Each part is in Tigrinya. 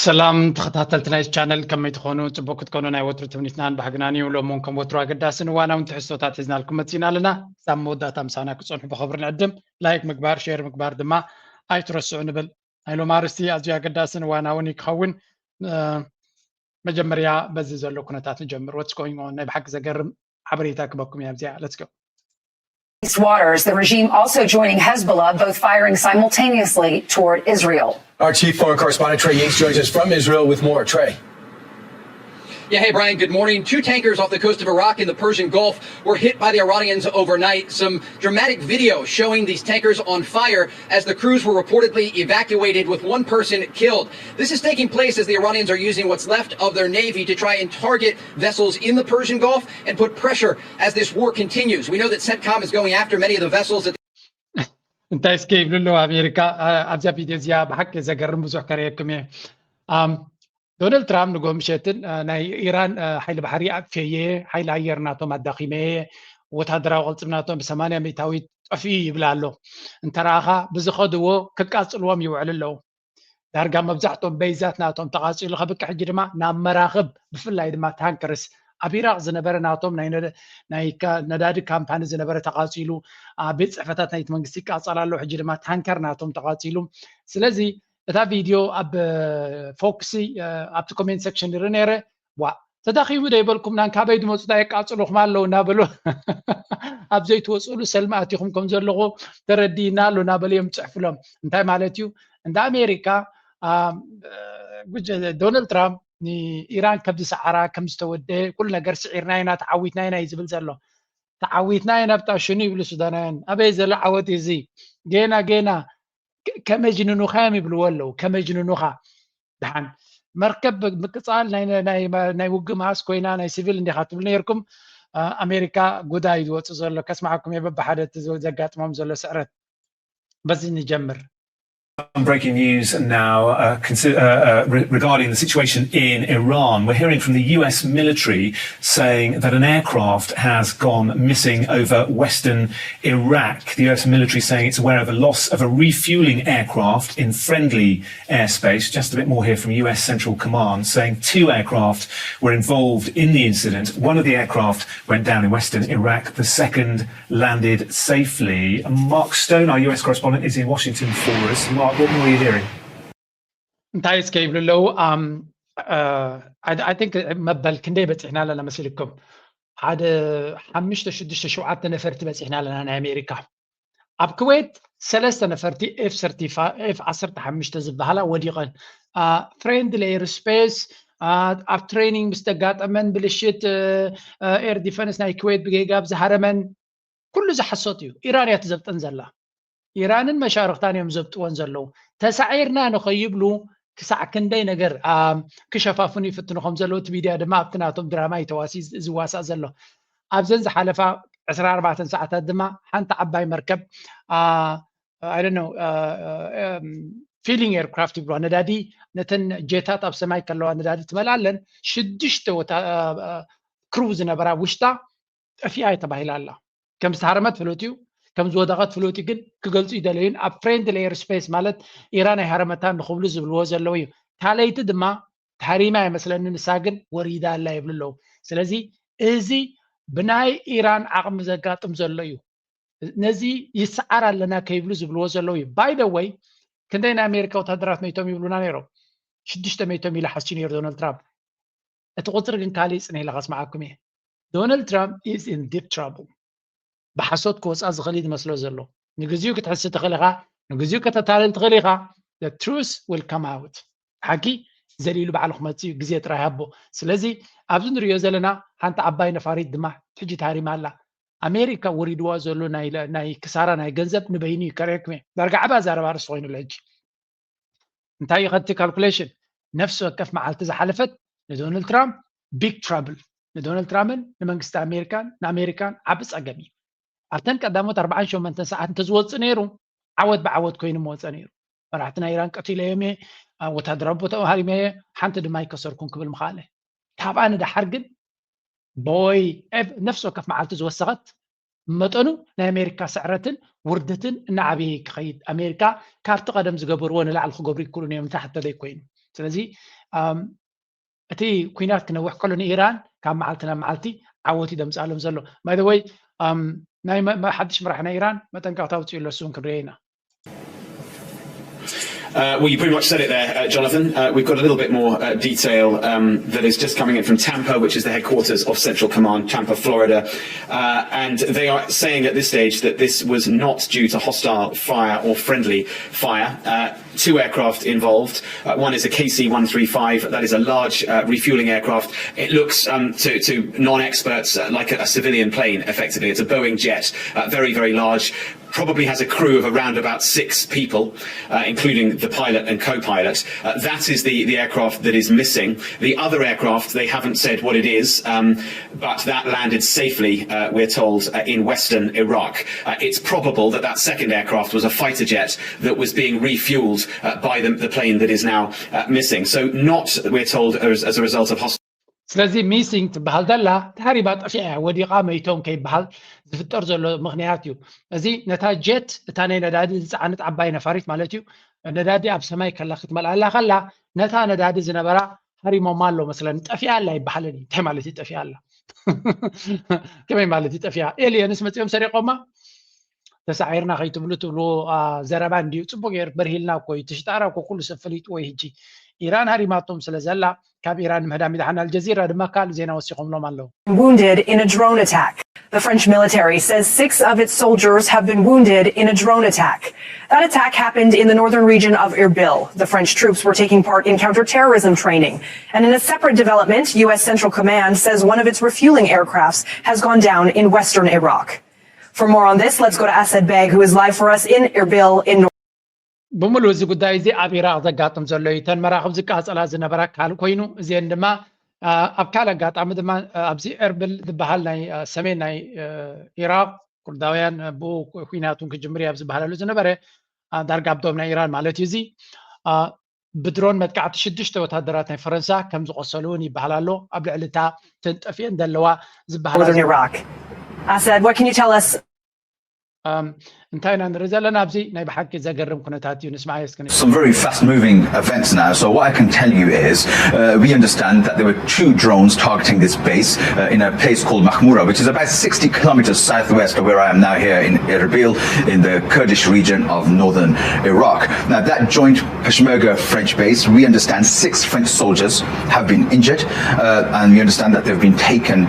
ሰላም ተኸታተልቲ ናይ ቻነል፣ ከመይ ትኾኑ? ጽቡቅ ክትኮኑ ናይ ወትሩ ትምኒትናን ባህግናን እዩ። ሎም እውን ከም ወትሩ ኣገዳስን እዋናውን ትሕዝቶታት ሒዝናልኩም መጺና ኣለና። ክሳብ መወዳእታ ምሳና ክጸንሑ ብኽብሪ ንዕድም። ላይክ ምግባር፣ ሼር ምግባር ድማ ኣይትረስዑ ንብል። ናይ ሎም ኣርእስቲ ኣዝዩ ኣገዳስን እዋናውን እዩ ክኸውን። መጀመርያ በዚ ዘሎ ኩነታት ንጀምር። What's going on? ናይ ብሓቂ ዘገርም ሓበሬታ ክበኩም እያ ኣብዚኣ። Let's go. East waters, the regime also joining Hezbollah, both firing simultaneously toward Israel. Our chief foreign correspondent Trey Yates joins us from Israel with more. Trey. Yeah, hey, Brian, good morning. Two tankers off the coast of Iraq in the Persian Gulf were hit by the Iranians overnight. Some dramatic video showing these tankers on fire as the crews were reportedly evacuated, with one person killed. This is taking place as the Iranians are using what's left of their navy to try and target vessels in the Persian Gulf and put pressure as this war continues. We know that CENTCOM is going after many of the vessels that እንታይ እስከ ይብሉ ኣለዉ ኣሜሪካ ኣብዛ ቪድዮ እዚኣ? ብሓቂ ዘገርም ብዙሕ ከርእየኩም እየ። ዶናልድ ትራምፕ ንጎ ምሸትን ናይ ኢራን ሓይሊ ባሕሪ ኣጥፍየ፣ ሓይሊ ኣየር ናቶም ኣዳኺመ፣ ወታደራዊ ቅልፅም ናቶም ብሰማንያ ሚእታዊት ጠፍኡ ይብል ኣሎ። እንተረኣኻ ብዝኸድዎ ክቃፅልዎም ይውዕል ኣለዉ። ዳርጋ መብዛሕትኦም በይዛት ናቶም ተቓፂሉ ከብቅዕ ሕጂ ድማ ናብ መራኽብ ብፍላይ ድማ ታንከርስ ኣብ ኢራቅ ዝነበረ ናቶም ናይ ነዳዲ ካምፓኒ ዝነበረ ተቓፂሉ፣ ቤት ፅሕፈታት ናይቲ መንግስቲ ይቃፀል ኣሎ። ሕጂ ድማ ታንከር ናቶም ተቓፂሉ። ስለዚ እታ ቪድዮ ኣብ ፎክሲ ኣብቲ ኮሜንት ሴክሽን ይርኢ ነይረ። ዋ ተዳኺሙ ዶ ይበልኩም ናን ካበይ ዝመፁ ዳ የቃፅሉኹም ኣለዉ እናበሉ ኣብ ዘይትወፅእሉ ሰልሚ ኣቲኹም ከም ዘለኹ ተረዲእና ኣሎ እናበሉ እዮም ፅሕፍሎም። እንታይ ማለት እዩ? እንደ ኣሜሪካ ዶናልድ ትራምፕ ንኢራን ከም ዝሰዓራ ከም ዝተወደ ኩሉ ነገር ስዒርና ኢና ተዓዊትና ኢና እዩ ዝብል ዘሎ። ተዓዊትና ኢና ብጣሽኑ ይብሉ ሱዳናውያን። ኣበይ ዘሎ ዓወት እዩ እዚ? ጌና ጌና ከመጅንኑኻ እዮም ይብልዎ ኣለዉ። ከመጅንኑኻ ድሓን መርከብ ምቅፃል ናይ ውግእ መኣስ ኮይና ናይ ሲቪል እንዲኻ ትብሉ ነይርኩም። ኣሜሪካ ጉዳይ ዝወፁ ዘሎ ከስማዓኩም እየ በብሓደ እቲ ዘጋጥሞም ዘሎ ስዕረት በዚ ንጀምር። Breaking news now uh, uh, uh, regarding the situation in Iran. We're hearing from the U S military saying that an aircraft has gone missing over western Iraq. The U S military saying it's aware of a loss of a refueling aircraft in friendly airspace. Just a bit more here from U S Central Command saying two aircraft were involved in the incident. One of the aircraft went down in western Iraq. The second landed safely. Mark Stone, our U S correspondent, is in Washington for us. Mark, what more are you hearing? እንታይ እስከ ይብሉ ኣለዉ? I think መበል ክንደይ በፂሕና ኣለና መሲልኩም? ሓደ ሓምሽተ ሽዱሽተ ሸውዓተ ነፈርቲ በፂሕና ኣለና ናይ ኣሜሪካ። ኣብ ክዌት ሰለስተ ነፈርቲ ኤፍ ዓሰርተ ሓሙሽተ ዝበሃላ ወዲቐን። ፍሬንድሊ ኤርስፔስ ኣብ ትሬኒንግ ምስ ተጋጠመን ብልሽት ኤር ዲፈንስ ናይ ክዌት ብጌጋ ዝሃረመን ኩሉ እዚ ሓሶት እዩ። ኢራን እያ ትዘብጠን ዘላ። ኢራንን መሻርኽታን እዮም ዘብጥወን ዘለዉ። ተሳዒርና ንኸይብሉ ክሳዕ ክንደይ ነገር ክሸፋፍኑ ይፍትኑ ከም ዘለዉ እቲ ሚድያ ድማ ኣብቲ ናቶም ድራማ እዩ ተዋሲ ዝዋሳእ ዘሎ። ኣብዘን ዝሓለፋ ዕስራ ኣርባዕተ ሰዓታት ድማ ሓንቲ ዓባይ መርከብ I don't know ፊሊንግ ኤርክራፍት ይብልዋ ነዳዲ ነተን ጀታት ኣብ ሰማይ ከለዋ ነዳዲ ትመልኣለን ሽዱሽተ ክሩ ዝነበራ ውሽጣ ጠፊኣ እየ ተባሂላ ኣላ። ከም ዝተሃረመት ፍሉጥ እዩ፣ ከም ዝወደቐት ፍሉጥ እዩ። ግን ክገልጹ ይደለዩን ኣብ ፍሬንድሊ ኤር ስፔስ ማለት ኢራን ኣይሃረመታን ንኽብሉ ዝብልዎ ዘለዉ እዩ። ታለይቲ ድማ ተሃሪማ ኣይመስለኒ፣ ንሳ ግን ወሪዳ ኣላ ይብሉ ኣለዉ። ስለዚ እዚ ብናይ ኢራን ዓቕሚ ዘጋጥም ዘሎ እዩ። ነዚ ይሰዓር ኣለና ከይብሉ ዝብልዎ ዘለዉ እዩ። ባይ ደ ወይ ክንደይ ናይ ኣሜሪካ ወታደራት መይቶም ይብሉና ነይሮም። ሽዱሽተ መይቶም ኢሉ ሓስዩ ነይሩ ዶናልድ ትራምፕ። እቲ ቁፅሪ ግን ካልእ ይፅንሕ ኢለ ከስምዓኩም እየ። ዶናልድ ትራምፕ is in deep trouble። ብሓሶት ክወፅኣ ዝኽእል እዩ ዝመስሎ ዘሎ። ንግዚኡ ክትሕስ ትኽእል ኢኻ፣ ንግዚኡ ከተታልል ትኽእል ኢኻ። The truth will come out። ሓቂ ዘሊሉ ባዕሉ ክመፅእ እዩ፣ ግዜ ጥራይ ሃቦ። ስለዚ ኣብዚ ንሪኦ ዘለና ሓንቲ ዓባይ ነፋሪት ድማ ሕጂ ተሃሪማ ኣላ። ኣሜሪካ ወሪድዋ ዘሎ ናይ ክሳራ ናይ ገንዘብ ንበይኑ እዩ ከርእየኩም እየ። ዳርጋ ዓባ ኣዛረባ ኣርእስቲ ኮይኑ ኣሎ ሕጂ። እንታይ እዩ ከቲ ካልኩሌሽን ነፍሲ ወከፍ መዓልቲ ዝሓለፈት ንዶናልድ ትራምፕ ቢግ ትራብል ንዶናልድ ትራምፕን ንመንግስቲ ኣሜሪካን ንኣሜሪካን ዓቢ ጸገም እዩ። ኣብተን ቀዳሞት ኣርባዓን ሸሞንተን ሰዓት እንተዝወፅእ ነይሩ ዓወት ብዓወት ኮይኑ ምወፀ ነይሩ። መራሕቲ ናይ ኢራን ቀቲለዮም እየ፣ ወታደራዊ ቦታ ሃሪመ እየ፣ ሓንቲ ድማ ኣይከሰርኩን ክብል ምኽኣለ። ካብኣ ንደሓር ግን ቦይ ነፍሲ ወከፍ መዓልቲ ዝወሰኸት መጠኑ ናይ ኣሜሪካ ስዕረትን ውርደትን እናዓበየ ክኸይድ ኣሜሪካ ካብቲ ቀደም ዝገበርዎ ንላዕሊ ክገብሩ ይክእሉ እዮም እንተ ሓተተይ ኮይኑ። ስለዚ እቲ ኩናት ክነውሕ ከሎ ንኢራን ካብ መዓልቲ ናብ መዓልቲ ዓወት እዩ ደምፅኣሎም ዘሎ። By the way፣ ናይ ሓድሽ መራሕ ናይ ኢራን መጠንቀቕታ ኣውፅኡ ኣሎ፣ እሱ እውን ክንሪኦ ኢና። Uh, well, you pretty much said it there, uh, Jonathan. Uh, we've got a little bit more uh, detail um, that is just coming in from Tampa, which is the headquarters of Central Command, Tampa, Florida. Uh, and they are saying at this stage that this was not due to hostile fire or friendly fire. Uh, two aircraft involved. Uh, one is a K C one three five. That is a large uh, refueling aircraft. It looks um, to, to non experts uh, like a, a, civilian plane, effectively. It's a Boeing jet, uh, very, very large. Probably has a crew of around about six people, uh, including the pilot and co pilot. Uh, that is the, the aircraft that is missing. The other aircraft, they haven't said what it is, um, but that landed safely, uh, we're told, uh, in western Iraq. Uh, it's probable that that second aircraft was a fighter jet that was being refueled uh, by the, the plane that is now uh, missing. So, not, we're told, as, as a result of hostile. ስለዚ ሚሲንግ ትበሃል ዘላ ተሃሪባ ጠፊኣ እያ፣ ወዲቓ መይቶም ከይበሃል ዝፍጠር ዘሎ ምኽንያት እዩ። እዚ ነታ ጀት፣ እታ ናይ ነዳዲ ዝፀዓነት ዓባይ ነፋሪት ማለት እዩ፣ ነዳዲ ኣብ ሰማይ ከላ ክትመልኣላ ከላ ነታ ነዳዲ ዝነበራ ሃሪሞማ ኣሎ መስለኒ። ጠፊኣ ኣላ ይበሃልን እዩ። እንታይ ማለት እዩ ጠፊኣ ኣላ? ከመይ ማለት እዩ ጠፊኣ? ኤልየንስ መፂኦም ሰሪቆማ? ተሳዒርና ከይትብሉ ትብሉ ዘረባ እንድዩ። ፅቡቅ ገይር በርሂልና እኮ እዩ። ትሽጣራ እኮ ኩሉ ሰብ ፈሊጥዎ እዩ። ሕጂ ኢራን ሃሪማቶም ስለ ዘላ ካብ ኢራን ንምህዳም ይድሓን። ኣልጀዚራ ድማ ካልእ ዜና ወሲኾምሎም ኣለዉ። Wounded in a drone attack. The French military says six of its soldiers have been wounded in a drone attack. That attack happened in the northern region of Erbil. The French troops were taking part in counterterrorism training. And in a separate development, U S Central Command says one of its refueling aircrafts has gone down in western Iraq. For more on this, let's go to Asad Beg, who is live for us in Erbil in north. ብምሉእ እዚ ጉዳይ እዚ ኣብ ኢራቕ ዘጋጥም ዘሎ እዩ። እተን መራኽብ ዝቃጸላ ዝነበራ ካልእ ኮይኑ፣ እዚአን ድማ ኣብ ካልእ ኣጋጣሚ ድማ ኣብዚ ኤርብል ዝበሃል ናይ ሰሜን ናይ ኢራቕ፣ ኩርዳውያን ብኡ ኩናት እውን ክጅምር እዩ ኣብ ዝበሃለሉ ዝነበረ፣ ዳርጋ ኣብ ዶብ ናይ ኢራን ማለት እዩ። እዚ ብድሮን መጥቃዕቲ ሽዱሽተ ወታደራት ናይ ፈረንሳ ከም ዝቆሰሉ እውን ይበሃል ኣሎ። ኣብ ልዕሊ እታ ተንጠፊአን ዘለዋ ዝበሃላ Northern Iraq. Asad, what can you tell us? እንታይ ኢና ንርኢ ዘለና? ኣብዚ ናይ ብሓቂ ዘገርም ኩነታት እዩ። ንስማዕ እስኪ። Some very fast moving events now. So, what I can tell you is uh, we understand that there were two drones targeting this base uh, in a place called Makhmura, which is about sixty kilometers southwest of where I am now here in Erbil, in the Kurdish region of northern Iraq. Now, that joint Peshmerga French base, we understand six French soldiers have been injured, uh, and we understand that they've been taken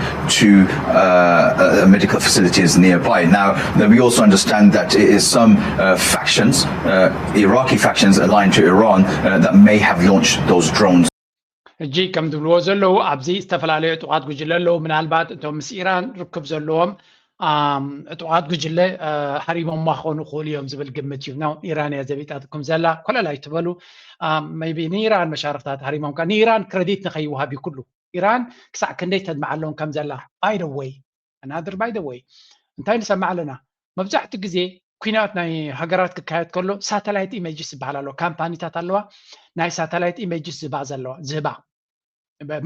to uh, uh, medical facilities nearby. Now, we also understand that it is some uh, factions, uh, Iraqi factions aligned to Iran, uh, that may have launched those drones. ሕጂ ከም ዝብልዎ ዘለዉ ኣብዚ ዝተፈላለዩ ዕጡቓት ጉጅለ ኣለዉ። ምናልባት እቶም ምስ ኢራን ርክብ ዘለዎም ዕጡቓት ጉጅለ ሃሪሞማ ክኾኑ ይኽእሉ እዮም ዝብል ግምት እዩ። ኢራን እያ ዘቢጣትኩም ዘላ፣ ኮለል ኣይትበሉ። ቢ ንኢራን መሻርክታት ሃሪሞምካ ንኢራን ክረዲት ንኸይወሃብ እዩ ኩሉ። ኢራን ክሳዕ ክንደይ ተድምዓሎም ከም ዘላ። By the way, another by the way፣ እንታይ ንሰማዕ ኣለና? መብዛሕትኡ ግዜ ኩናት ናይ ሃገራት ክካየድ ከሎ ሳተላይት ኢሜጅስ ዝበሃል ኣሎ። ካምፓኒታት ኣለዋ ናይ ሳተላይት ኢሜጅስ ዝህባ ዘለዋ ዝህባ።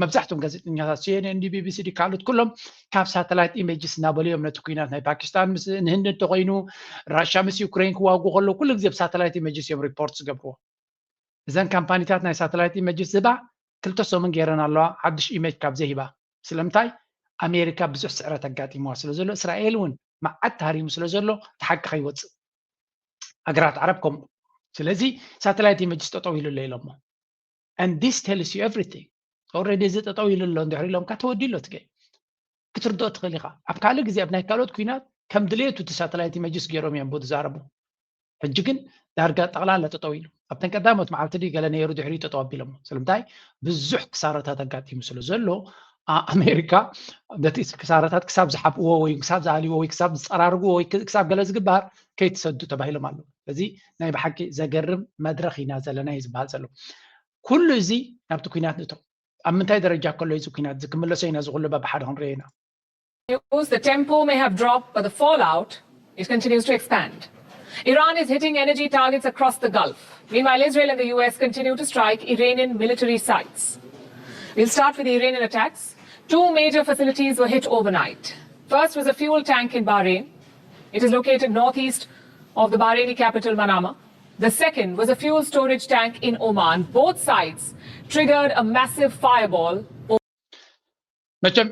መብዛሕትኦም ጋዜጠኛታት CNN፣ ቢቢሲ፣ ካልኦት ኩሎም ካብ ሳተላይት ኢሜጅስ እናበሉ እዮም ነቲ ኩናት ናይ ፓኪስታን ምስ ንህንዲ እንተኮይኑ፣ ራሻ ምስ ዩክሬን ክዋጉ ከሎ ኩሉ ግዜ ብሳተላይት ኢሜጅስ እዮም ሪፖርት ዝገብርዎ። እዘን ካምፓኒታት ናይ ሳተላይት ኢሜጅስ ዝህባ ክልተ ሰሙን ገይረን ኣለዋ ሓድሽ ኢሜጅ ካብ ዘይህባ። ስለምንታይ? ኣሜሪካ ብዙሕ ስዕረት ኣጋጢምዋ ስለ ዘሎ፣ እስራኤል እውን መዓት ተሃሪሙ ስለ ዘሎ እቲ ሓቂ ከይወፅእ። ሃገራት ዓረብ ከምኡ። ስለዚ ሳተላይት ኢሜጅስ ጠጠው ኢሉ ኣሎ ኢሎሞ። And this tells you everything. Already እዚ ጠጠው ኢሉ ኣሎ እንድሕር ኢሎምካ ተወዲኡ ኣሎ እቲ game። ክትርድኦ ትኽእል ኢኻ። ኣብ ካልእ ግዜ ኣብ ናይ ካልኦት ኩናት ከም ድሌቱ እቲ ሳተላይት ኢሜጅስ ገይሮም እዮም ዝዛረቡ። ሕጂ ግን ዳርጋ ጠቕላላ ጠጠው ኢሉ። ኣብተን ቀዳሞት መዓልቲ ድዩ ገለ ነይሩ ድሕሪኡ ጠጠው ኣቢሎሞ። ስለምንታይ? ብዙሕ ክሳራታት ኣጋጢሙ ስለ ዘሎ ኣሜሪካ ነቲ ክሳራታት ክሳብ ዝሓብእዎ ወይ ክሳብ ዝኣልይዎ ወይ ክሳብ ዝፀራርግዎ ወይ ክሳብ ገለ ዝግባር ከይትሰዱ ተባሂሎም ኣለዉ። ስለዚ ናይ ብሓቂ ዘገርም መድረኽ ኢና ዘለና እዩ ዝበሃል ዘሎ። ኩሉ እዚ ናብቲ ኩናት ንእቶ። ኣብ ምንታይ ደረጃ ከሎ እዚ ኩናት እዚ ክምለሶ ኢና፣ እዚ ኩሉ በብሓደ ክንሪኦ ኢና። News, the tempo may have dropped, but the fallout, it continues to expand. Iran is hitting energy targets across the Gulf. Meanwhile, Israel and the U S continue to strike Iranian military sites. We'll start with the Iranian attacks. Two major facilities were hit overnight. First was a fuel tank in Bahrain. It is located northeast of the Bahraini capital, Manama. The second was a fuel storage tank in Oman. Both sides triggered a massive fireball. መቸም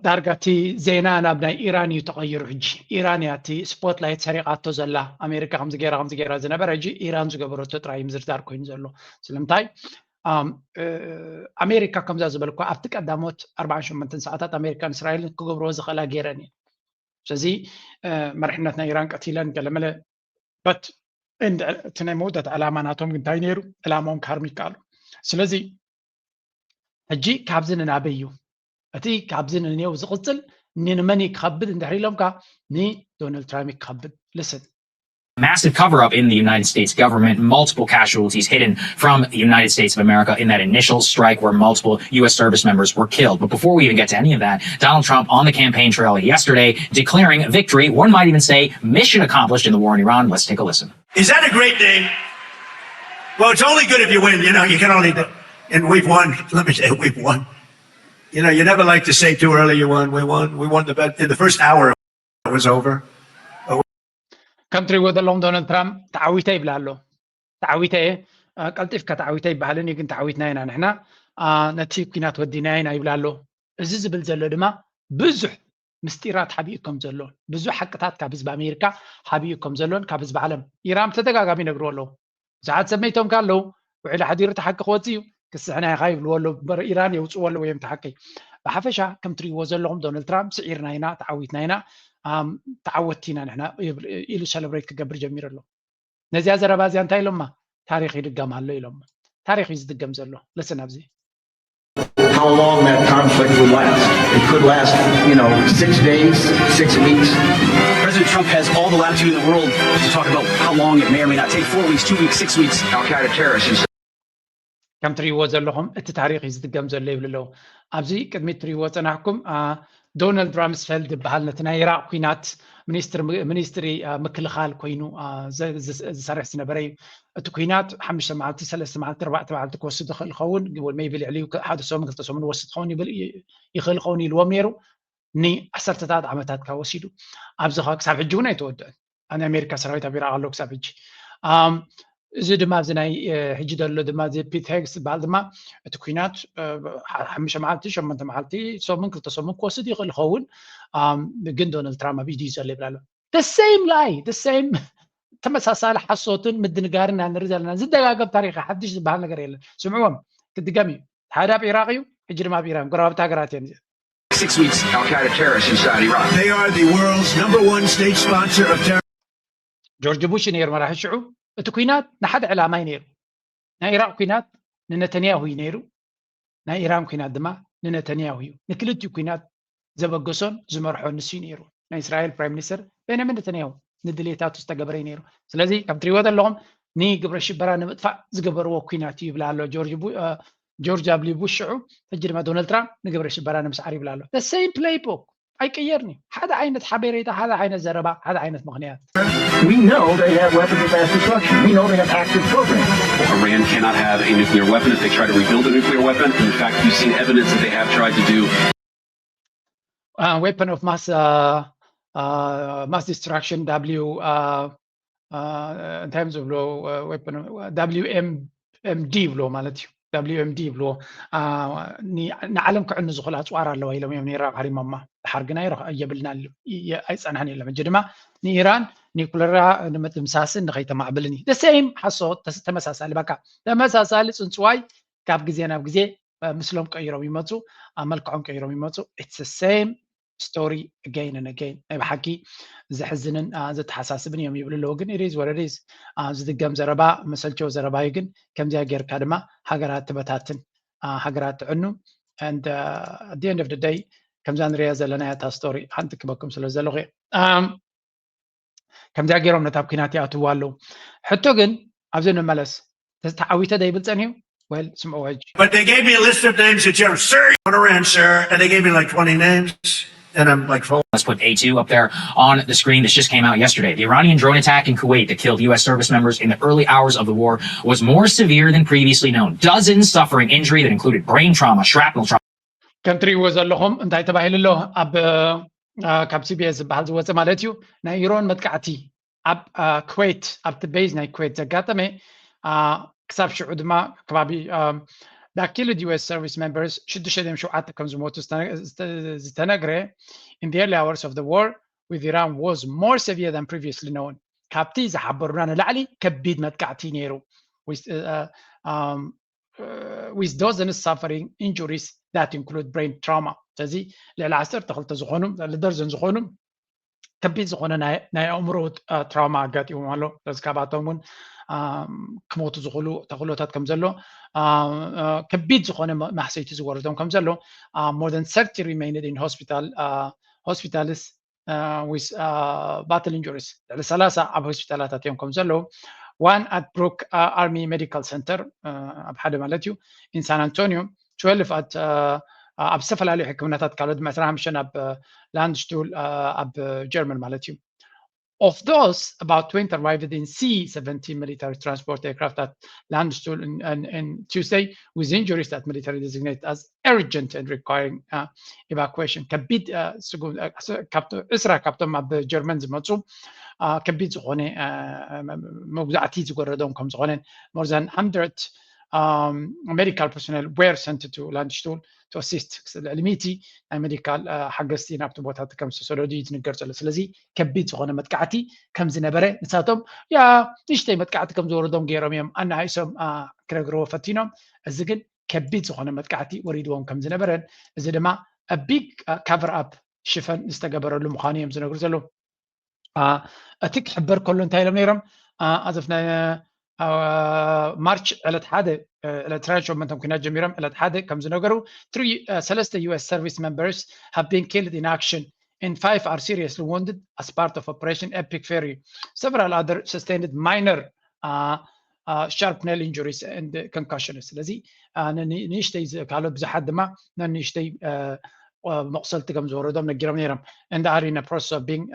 ዳርጋ እቲ ዜና ናብ ናይ ኢራን እዩ ተቐይሩ። ሕጂ ኢራን እያ እቲ ስፖትላይት ሰሪቓቶ ዘላ። ኣሜሪካ ከምዚ ገይራ ከምዚ ገይራ ዝነበረ ሕጂ ኢራን ዝገበረቶ ጥራይ ምዝርዛር ኮይኑ ዘሎ። ስለምንታይ ኣሜሪካ ከምዛ ዝበልኳ ኣብቲ ቀዳሞት ኣርባዓን ሸሞንተን ሰዓታት ኣሜሪካን እስራኤልን ክገብርዎ ዝኽእላ ገይረን እየን። ስለዚ መሪሕነት ናይ ኢራን ቀቲለን ገለመለ በት እቲ ናይ መወዳእታ ዕላማ ናቶም እንታይ ነይሩ? ዕላማኦም ክሃርሙ ይከኣሉ። ስለዚ ሕጂ ካብዚ ንናበይ እዩ እቲ ካብዚ ንኔው ዝቕፅል ንመን ክኸብድ እንድሕር ኢሎምካ ንዶናልድ ትራምፕ ክኸብድ ልስን Massive cover up in the United States government, multiple casualties hidden from the United States of America in that initial strike where multiple U S service members were killed. But before we even get to any of that, Donald Trump on the campaign trail yesterday declaring victory, one might even say mission accomplished in the war in Iran. Let's take a listen. Is that a great name? Well, it's only good if you win. You know, you can only do, and we've won. Let me say, we've won. You know, you never like to say too early you won. We won. We won the bet in the first hour. It was over. ከም ትሪእዎ ዘለኹም ዶናልድ ትራምፕ ተዓዊተ ይብላ ኣሎ። ተዓዊተ እየ ቀልጢፍካ ተዓዊተ ይበሃልን እዩ፣ ግን ተዓዊትና ኢና ንሕና ነቲ ኩናት ወዲና ኢና ይብላ ኣሎ። እዚ ዝብል ዘሎ ድማ ብዙሕ ምስጢራት ሓቢኡ ከም ዘሎ፣ ብዙሕ ሓቅታት ካብ ህዝቢ ኣሜሪካ ሓቢኡ ከም ዘሎን ካብ ህዝቢ ዓለም ኢራን ብተደጋጋሚ ይነግርዎ ኣለዉ። ብዙሓት ሰብ መይቶም ከለዉ ውዕሊ ሓዲሩ እቲ ሓቂ ክወፅእ እዩ፣ ክስሕና ኢኻ ይብልዎ ኣለዉ እምበር ኢራን የውፅዎ ኣለዉ እዮም እቲ ሓቂ። ብሓፈሻ ከም ትሪእዎ ዘለኹም ዶናልድ ትራምፕ ስዒርና ኢና፣ ተዓዊትና ኢና፣ ተዓወትቲ ኢና ንሕና ኢሉ ሰለብሬት ክገብር ጀሚሩ ኣሎ። ነዚኣ ዘረባ እዚኣ እንታይ ኢሎማ? ታሪኽ ይድገም ኣሎ ኢሎማ። ታሪኽ እዩ ዝድገም ዘሎ። ልስን ኣብዚ how long that conflict would last. It could last, you know, six days, six weeks. President Trump has all the latitude in the world to talk about how long it may or may not take, four weeks, two weeks, six weeks. Al Qaeda terrorists. And so ከም ትሪእዎ ዘለኹም እቲ ታሪኽ እዩ ዝድገም ዘሎ ይብሉ ኣለዉ። ኣብዚ ቅድሚት ትሪእዎ ፀናሕኩም ዶናልድ ራምስፌልድ ዝበሃል ነቲ ናይ ኢራቅ ኩናት ሚኒስትሪ ምክልኻል ኮይኑ ዝሰርሕ ዝነበረ እዩ። እቲ ኩናት ሓሙሽተ መዓልቲ፣ ሰለስተ መዓልቲ፣ ኣርባዕተ መዓልቲ ክወስድ ይኽእል ይኸውን፣ ሜይቢ ልዕሊኡ ሓደ ሰሙን ክልተ ሰሙን ወስድ ክኸውን ይኽእል ይኸውን ኢልዎም ነይሩ። ንዓሰርተታት ዓመታት ካብ ወሲዱ ኣብዚ ክሳብ ሕጂ እውን ኣይተወድአን። ናይ ኣሜሪካ ሰራዊት ኣብ ኢራቅ ኣሎ ክሳብ ሕጂ። እዚ ድማ እዚ ናይ ሕጂ ዘሎ ድማ እዚ ፒት ሄግስ ዝበሃል ድማ እቲ ኩናት ሓሙሽተ መዓልቲ፣ ሸሞንተ መዓልቲ፣ ሰሙን ክልተ ሰሙን ክወስድ ይኽእል ይኸውን፣ ግን ዶናልድ ትራምፕ ኣብ ኢዱ እዩ ዘሎ ይብል ኣሎ። The same lie, the same ተመሳሳሊ ሓሶትን ምድንጋርን ኢና ንርኢ ዘለና። ዝደጋገም ታሪኽ ሓድሽ ዝበሃል ነገር የለን። ስምዕዎም፣ ክድገም እዩ። ሓደ ኣብ ኢራቅ እዩ፣ ሕጂ ድማ ኣብ ኢራን፣ ጎረባብቲ ሃገራት እየን። Six weeks, Al Qaeda terrorists inside Iraq. They are the world's number one state sponsor of terror. ጆርጅ ቡሽ ነይሩ መራሒ ሽዑ። እቲ ኩናት ንሓደ ዕላማ እዩ ነይሩ። ናይ ኢራቅ ኩናት ንነተንያሁ እዩ ነይሩ፣ ናይ ኢራን ኩናት ድማ ንነተንያሁ እዩ። ንክልቲኡ ኩናት ዘበገሶን ዝመርሖን ንሱ እዩ ነይሩ። ናይ እስራኤል ፕራይም ሚኒስተር ቤንያሚን ነተንያሁ ንድሌታቱ ዝተገበረ እዩ ነይሩ። ስለዚ ከም ትሪእዎ ዘለኹም ንግብረ ሽበራ ንምጥፋእ ዝገበርዎ ኩናት እዩ ይብላ ኣሎ ጆርጅ ቡ- እ፣ ጆርጅ ዳብሊው ቡሽ ሽዑ፣ ሕጂ ድማ ዶናልድ ትራምፕ ንግብረ ሽበራ ንምስዓር ይብላ ኣሎ። The same playbook ኣይቅየርን እዩ። ሓደ ዓይነት ሓበሬታ፣ ሓደ ዓይነት ዘረባ፣ ሓደ ዓይነት ምኽንያት። We know they have weapons of mass destruction. We know they have active programs. Iran cannot have a nuclear weapon if they try to rebuild a nuclear weapon. In fact, we've seen evidence that they have tried to do Uh, weapon of mass uh, uh, mass destruction W uh, uh, እንታይ እዮም ዝብሎ weapon W M M D ይብሎ ማለት እዩ። W M D ይብሎ ንዓለም ክዕኑ ዝኽእሉ ኣፅዋር ኣለዋ ኢሎም እዮም ነይራ ኣሕሪሞማ። ድሓር ግን ኣይረኽ የብልና ኣይፀንሐን የሎም። ሕጂ ድማ ንኢራን ኒኩለራ ንምድምሳስን ንኸይተማዕብልን እዩ። The same ሓሶት ተመሳሳሊ በቃ ተመሳሳሊ ፅንፅዋይ ካብ ግዜ ናብ ግዜ ምስሎም ቀይሮም ይመፁ፣ ኣብ መልክዖም ቀይሮም ይመፁ። It's the same story again and again። ናይ ብሓቂ ዘሕዝንን ዘተሓሳስብን እዮም ይብሉ ኣለዉ። ግን it is what it is። ዝድገም ዘረባ መሰልቸው ዘረባ እዩ። ግን ከምዚኣ ጌርካ ድማ ሃገራት ትበታትን ሃገራት ትዕኑ። And at the end of the day ከምዛ ንሪያ ዘለና ያታ ስቶሪ ሓንቲ ክበኩም ስለ ዘለኹ ከምዚኣ ገይሮም ነታ ኩናት ይኣትዋ ኣለዉ። ሕቶ ግን ኣብዚ ንመለስ ተዓዊተ ዶ ይብል ፀኒሑ? Well ስምዑ ሕጂ። But they gave me a list of names that you're sir, on a ranch, sir, and they gave me like twenty names, and I'm like, Let's put A two up there on the screen. This just came out yesterday. The Iranian drone attack in Kuwait that killed U S service members in the early hours of the war was more severe than previously known. Dozens suffering injury that included brain trauma, shrapnel trauma. ከም ትሪእዎ ዘለኹም እንታይ ተባሂሉ ኣሎ ኣብ ካብ ሲ ቢ ኤስ ዝበሃል ዝወፀ ማለት እዩ ናይ ኢራን መጥቃዕቲ ኣብ ኩዌት ኣብቲ ቤዝ ናይ ኩዌት ዘጋጠመ ክሳብ ሽዑ ድማ ከባቢ ዳኪልድ ዩኤስ ሰርቪስ ሜምበርስ ሽዱሽተ ድዮም ሸውዓተ ከም ዝሞቱ ዝተነግረ in the early hours of the war with Iran was more severe than previously known። ካብቲ ዝሓበሩና ንላዕሊ ከቢድ መጥቃዕቲ ነይሩ። With dozens suffering injuries that include brain trauma። ስለዚ ልዕሊ ዓሰርተ ክልተ ዝኾኑ ልዕሊ ደርዘን ዝኾኑ ከቢድ ዝኾነ ናይ ኣእምሮ ትራውማ ኣጋጢሞም ኣሎ። ስለዚ ካብኣቶም እውን ክሞቱ ዝኽእሉ ተኽእሎታት ከም ዘሎ፣ ከቢድ ዝኾነ ማህሰይቲ ዝወረዶም ከም ዘሎ፣ more than thirty remained in hospital hospitals with battle injuries። ልዕሊ ሰላሳ ኣብ ሆስፒታላታት እዮም ከም ዘለዉ። One at Brooke Army Medical Center ኣብ ሓደ ማለት እዩ in San Antonio፣ twelve at ኣብ ዝተፈላለዩ ሕክምናታት ካልኦት ድማ ዕስራን ሓሙሽተን ኣብ ላንድስቱል ኣብ ጀርመን ማለት እዩ። Of those, about twenty arrived in C seventeen military transport aircraft at Landstuhl on Tuesday with injuries that military designated as urgent and requiring evacuation። ከቢድ ዕስራ ካብቶም ኣብ ጀርመን ዝመፁ ከቢድ ዝኾነ መጉዛዕቲ ዝጎረዶም ከም ዝኾነን more than hundred medical personnel were sent to Landstuhl to assist። ልዕሊ ሚእቲ ናይ ሜዲካል ሓገዝቲ ናብቲ ቦታ ከም ዝተሰደዱ እዩ ዝንገር ዘሎ። ስለዚ ከቢድ ዝኾነ መጥቃዕቲ ከም ዝነበረ ንሳቶም ያ ንእሽተይ መጥቃዕቲ ከም ዝወረዶም ገይሮም እዮም ኣናሃይሶም ክነግርዎ ፈቲኖም። እዚ ግን ከቢድ ዝኾነ መጥቃዕቲ ወሪድዎም ከም ዝነበረን እዚ ድማ ቢግ ካቨር ኣፕ ሽፈን ዝተገበረሉ ምዃኑ እዮም ዝነግሩ ዘለዉ። እቲ ክሕበር ከሎ እንታይ ኢሎም ነይሮም? ኣዘፍ ማርች ዕለት ሓደ ዕለት ትራን ሸመንተ ኩናት ጀሚሮም ዕለት ሓደ ከም ዝነገሩ ሰለስተ U S service members have been killed in action and five are seriously wounded as part of Operation Epic Fury. Several other sustained minor sharp nail injuries and concussions። ስለዚ ንእሽተይ ካልኦት ብዙሓት ድማ ንእሽተይ መቑሰልቲ ከም ዝወረዶም ነጊሮም ነይሮም። And are in a process of being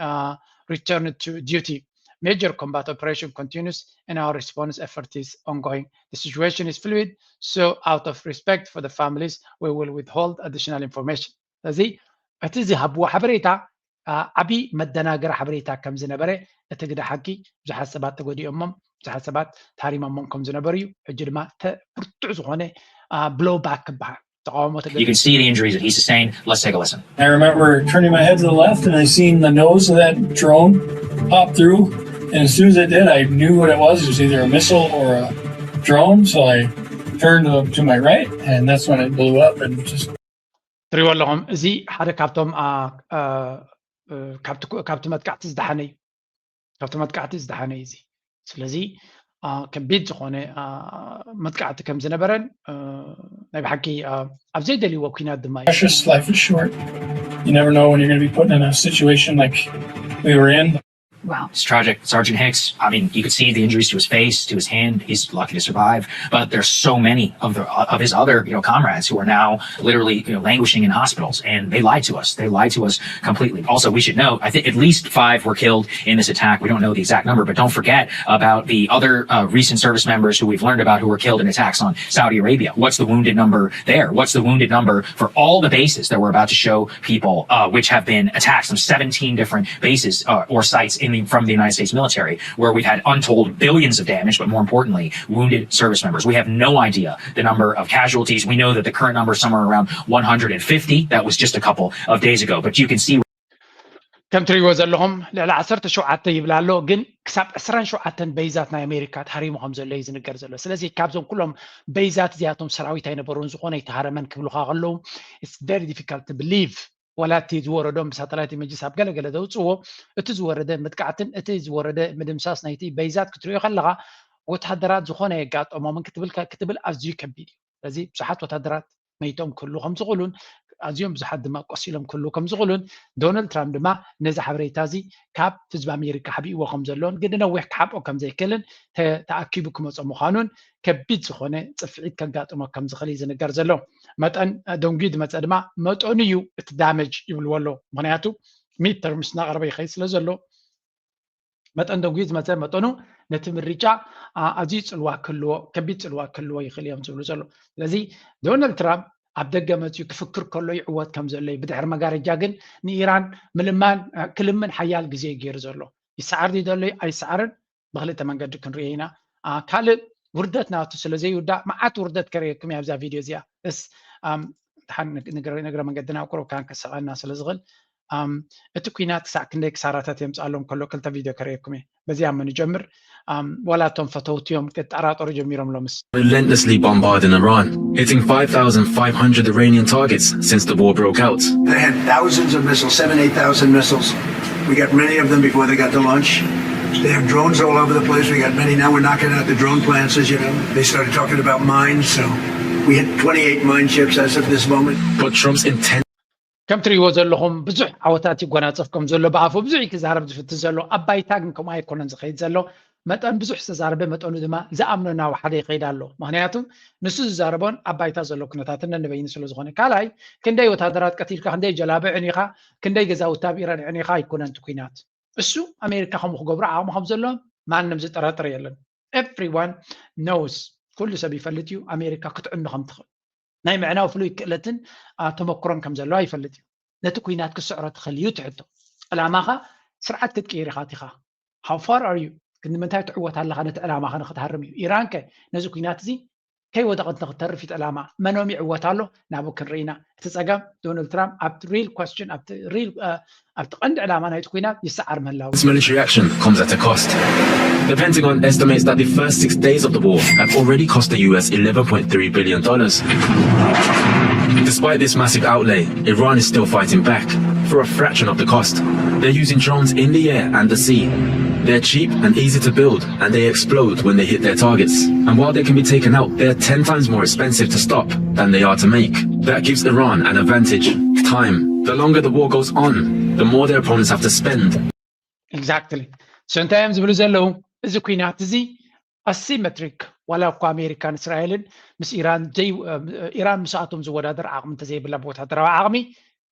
returned to duty. Major combat operation continues and our response effort is ongoing. The situation is fluid, so out of respect for the families, we will withhold additional information. ስለዚ እቲ ዝሃብዎ ሓበሬታ ዓብዪ መደናገሪ ሓበሬታ ከም ዝነበረ እቲ ግደ ሓቂ ብዙሓት ሰባት ተጎዲኦሞም ብዙሓት ሰባት ታሪሞሞም ከም ዝነበሩ እዩ። ሕጂ ድማ ብርቱዕ ዝኾነ ብሎው ባክ ክበሃል ተቃውሞ ተገ You can see the injuries that he sustained. Let's take a listen. I remember turning my head to the left and I seen the nose of that drone pop through. And as soon as it did, I knew what it was. It was either a missile or a drone. So I turned to, to my right, and that's when it blew up and just ትሪእዎ ኣለኹም። እዚ ሓደ ካብቶም ካብቲ መጥቃዕቲ ዝደሓነ እዩ። ካብቲ መጥቃዕቲ ዝደሓነ እዩ እዚ። ስለዚ ከቢድ ዝኾነ መጥቃዕቲ ከም ዝነበረን ናይ ብሓቂ ኣብ ዘይደልይዎ ኩናት ድማ እዩ። Precious life is short. You never know when you're going to be put in a situation like we were in. Wow. It's tragic. Sergeant Hicks, I mean, you could see the injuries to his face, to his hand. He's lucky to survive. But there's so many of the of his other, you know, comrades who are now literally, you know, languishing in hospitals, and they lied to us. They lied to us completely. Also, we should note, I think at least five were killed in this attack. We don't know the exact number, but don't forget about the other uh, recent service members who we've learned about who were killed in attacks on Saudi Arabia. What's the wounded number there? What's the wounded number for all the bases that we're about to show people, uh, which have been attacked? Some seventeen different bases uh, or sites in the, from the United States military, where we've had untold billions of damage, but more importantly, wounded service members. We have no idea the number of casualties. We know that the current number is somewhere around one hundred fifty. That was just a couple of days ago. But you can see. ከም ትሪእዎ ዘለኹም ልዕሊ ዓሰርተ ሸውዓተ ይብል ኣሎ፣ ግን ክሳብ ዕስራን ሸውዓተን በይዛት ናይ ኣሜሪካ ተሃሪሙ ከም ዘሎ እዩ ዝንገር ዘሎ። ስለዚ ካብዞም ኩሎም በይዛት እዚኣቶም ሰራዊት ኣይነበሩን፣ ዝኾነ ኣይተሃረመን ክብሉኻ ከለዉ it's very difficult to believe። ወላ እቲ ዝወረዶም ብሳተላይት ኢመጅስ ኣብ ገለገለ ዘውፅዎ እቲ ዝወረደ መጥቃዕትን እቲ ዝወረደ ምድምሳስ ናይቲ በይዛት ክትሪኦ ከለኻ ወታደራት ዝኾነ የጋጠሞምን ክትብል ክትብል ኣዝዩ ከቢድ እዩ። ስለዚ ብዙሓት ወታደራት መይቶም ክህሉ ከም ዝኽእሉን ኣዝዮም ብዙሓት ድማ ቆሲሎም ክህሉ ከም ዝኽእሉን ዶናልድ ትራምፕ ድማ ነዚ ሓበሬታ እዚ ካብ ህዝቢ ኣሜሪካ ሓቢእዎ ከም ዘሎን ግን ነዊሕ ክሓብኦ ከም ዘይክእልን ተኣኪቡ ክመጾ ምዃኑን ከቢድ ዝኾነ ጽፍዒት ከጋጥሞ ከም ዝኽእል እዩ ዝንገር ዘሎ። መጠን ደንጉዩ ዝመጸ ድማ መጠኑ እዩ እቲ ዳመጅ ይብልዎ ኣለዉ። ምኽንያቱ ሚድ ተርምስ እናቐረበ ይኸይድ ስለ ዘሎ መጠን ደንጉዩ ዝመፀ መጠኑ ነቲ ምርጫ ኣዝዩ ፅልዋ ክህልዎ ከቢድ ፅልዋ ክህልዎ ይኽእል እዮም ዝብሉ ዘሎ። ስለዚ ዶናልድ ትራምፕ ኣብ ደገ መፅዩ ክፍክር ከሎ ይዕወት ከም ዘሎ እዩ። ብድሕሪ መጋረጃ ግን ንኢራን ምልማን ክልምን ሓያል ግዜ እዩ ገይሩ ዘሎ። ይሰዓር ድዩ ዘሎ ኣይሰዓርን ብክልተ መንገዲ ክንሪኦ ኢና። ካልእ ውርደት ናቱ ስለ ዘይውዳእ መዓት ውርደት ከርእየኩም እያ ኣብዛ ቪድዮ እዚኣ። እስ ንግረ መንገድና ቁሩብ ካን ክስዕና ስለ ዝኽእል እቲ ኩናት ክሳዕ ክንደይ ክሳራታት የምፅኣሎም ከሎ ክልተ ቪድዮ ከርእየኩም እየ። በዚኣ መን ይጀምር? ዋላ እቶም ፈተውትዮም ክጠራጠሩ ጀሚሮም ሎምስ። Relentlessly bombarding Iran, hitting five thousand five hundred Iranian targets since the war broke out. They had thousands of missiles, seven, eight thousand missiles. We got many of them before they got to launch. They have drones all over the place. We got many now. We're knocking out the drone plants, as you know. They started talking about mines, so we hit twenty-eight mine ships as of this moment. But Trump's intent ከም ትሪእዎ ዘለኹም ብዙሕ ዓወታት ይጎናፀፍ ከም ዘሎ ብኣፉ ብዙሕ ክዛረብ ዝፍትን ዘሎ ኣብ ባይታ ግን ከምኡ ኣይኮነን ዝኸይድ ዘሎ። መጠን ብዙሕ ዝተዛረበ መጠኑ ድማ ዝኣምኖ እናወሓደ ይኸይድ ኣሎ። ምክንያቱ ንሱ ዝዛረቦን ኣብ ባይታ ዘሎ ኩነታትን ነንበይኑ ስለ ዝኾነ። ካልኣይ ክንደይ ወታደራት ቀቲልካ፣ ክንደይ ጀላቡ ዕኒኻ፣ ክንደይ ገዛውቲ ኣብ ኢራን ዕኒኻ ኣይኮነን እቲ ኩናት። እሱ ኣሜሪካ ከምኡ ክገብሩ ዓቕሚ ከም ዘለዎም ማንም ዝጠራጠር የለን። Everyone knows፣ ኩሉ ሰብ ይፈልጥ እዩ ኣሜሪካ ክትዕኑ ከም ትኽእል። ናይ ምዕናው ፍሉይ ክእለትን ተመክሮን ከም ዘለዋ ይፈልጥ እዩ። ነቲ ኩናት ክስዕሮ ትኽእል እዩ ትሕቶ። ዕላማኻ ስርዓት ክትቅይር ኢኻ ቲኻ። How far are you? ክንዲ ምንታይ ትዕወት ኣለኻ ነቲ ዕላማኻ ንክትሃርም እዩ። ኢራን ከ ነዚ ኩናት እዚ ከይወደቐት ንክተርፍ እዩ ዕላማ። መኖም ይዕወት ኣሎ ናብኡ ክንርኢ ኢና። እቲ ጸገም ዶናልድ ትራምፕ ኣብቲ real question ኣብቲ real ኣብቲ ቀንዲ ዕላማ ናይቲ ኩናት ይሰዓር ምህላው። This military action comes at a cost. The Pentagon estimates that the first six days of the war have already cost the U S eleven point three billion dollars. Despite this massive outlay, Iran is still fighting back for a fraction of the cost. They're using drones in the air and the sea. They're cheap and easy to build, and they explode when they hit their targets. And while they can be taken out, they're ten times more expensive to stop than they are to make. That gives Iran an advantage. Time. The longer the war goes on, the more their opponents have to spend. Exactly. So እንታይ እዮም ዝብሉ ዘለዉ? እዚ ኩናት እዚ ኣሲሜትሪክ ዋላ እኳ ኣሜሪካን እስራኤልን ምስ ኢራን ኢራን ምስኣቶም ዝወዳደር ዓቕሚ እንተዘይብላ ብወታደራዊ ዓቕሚ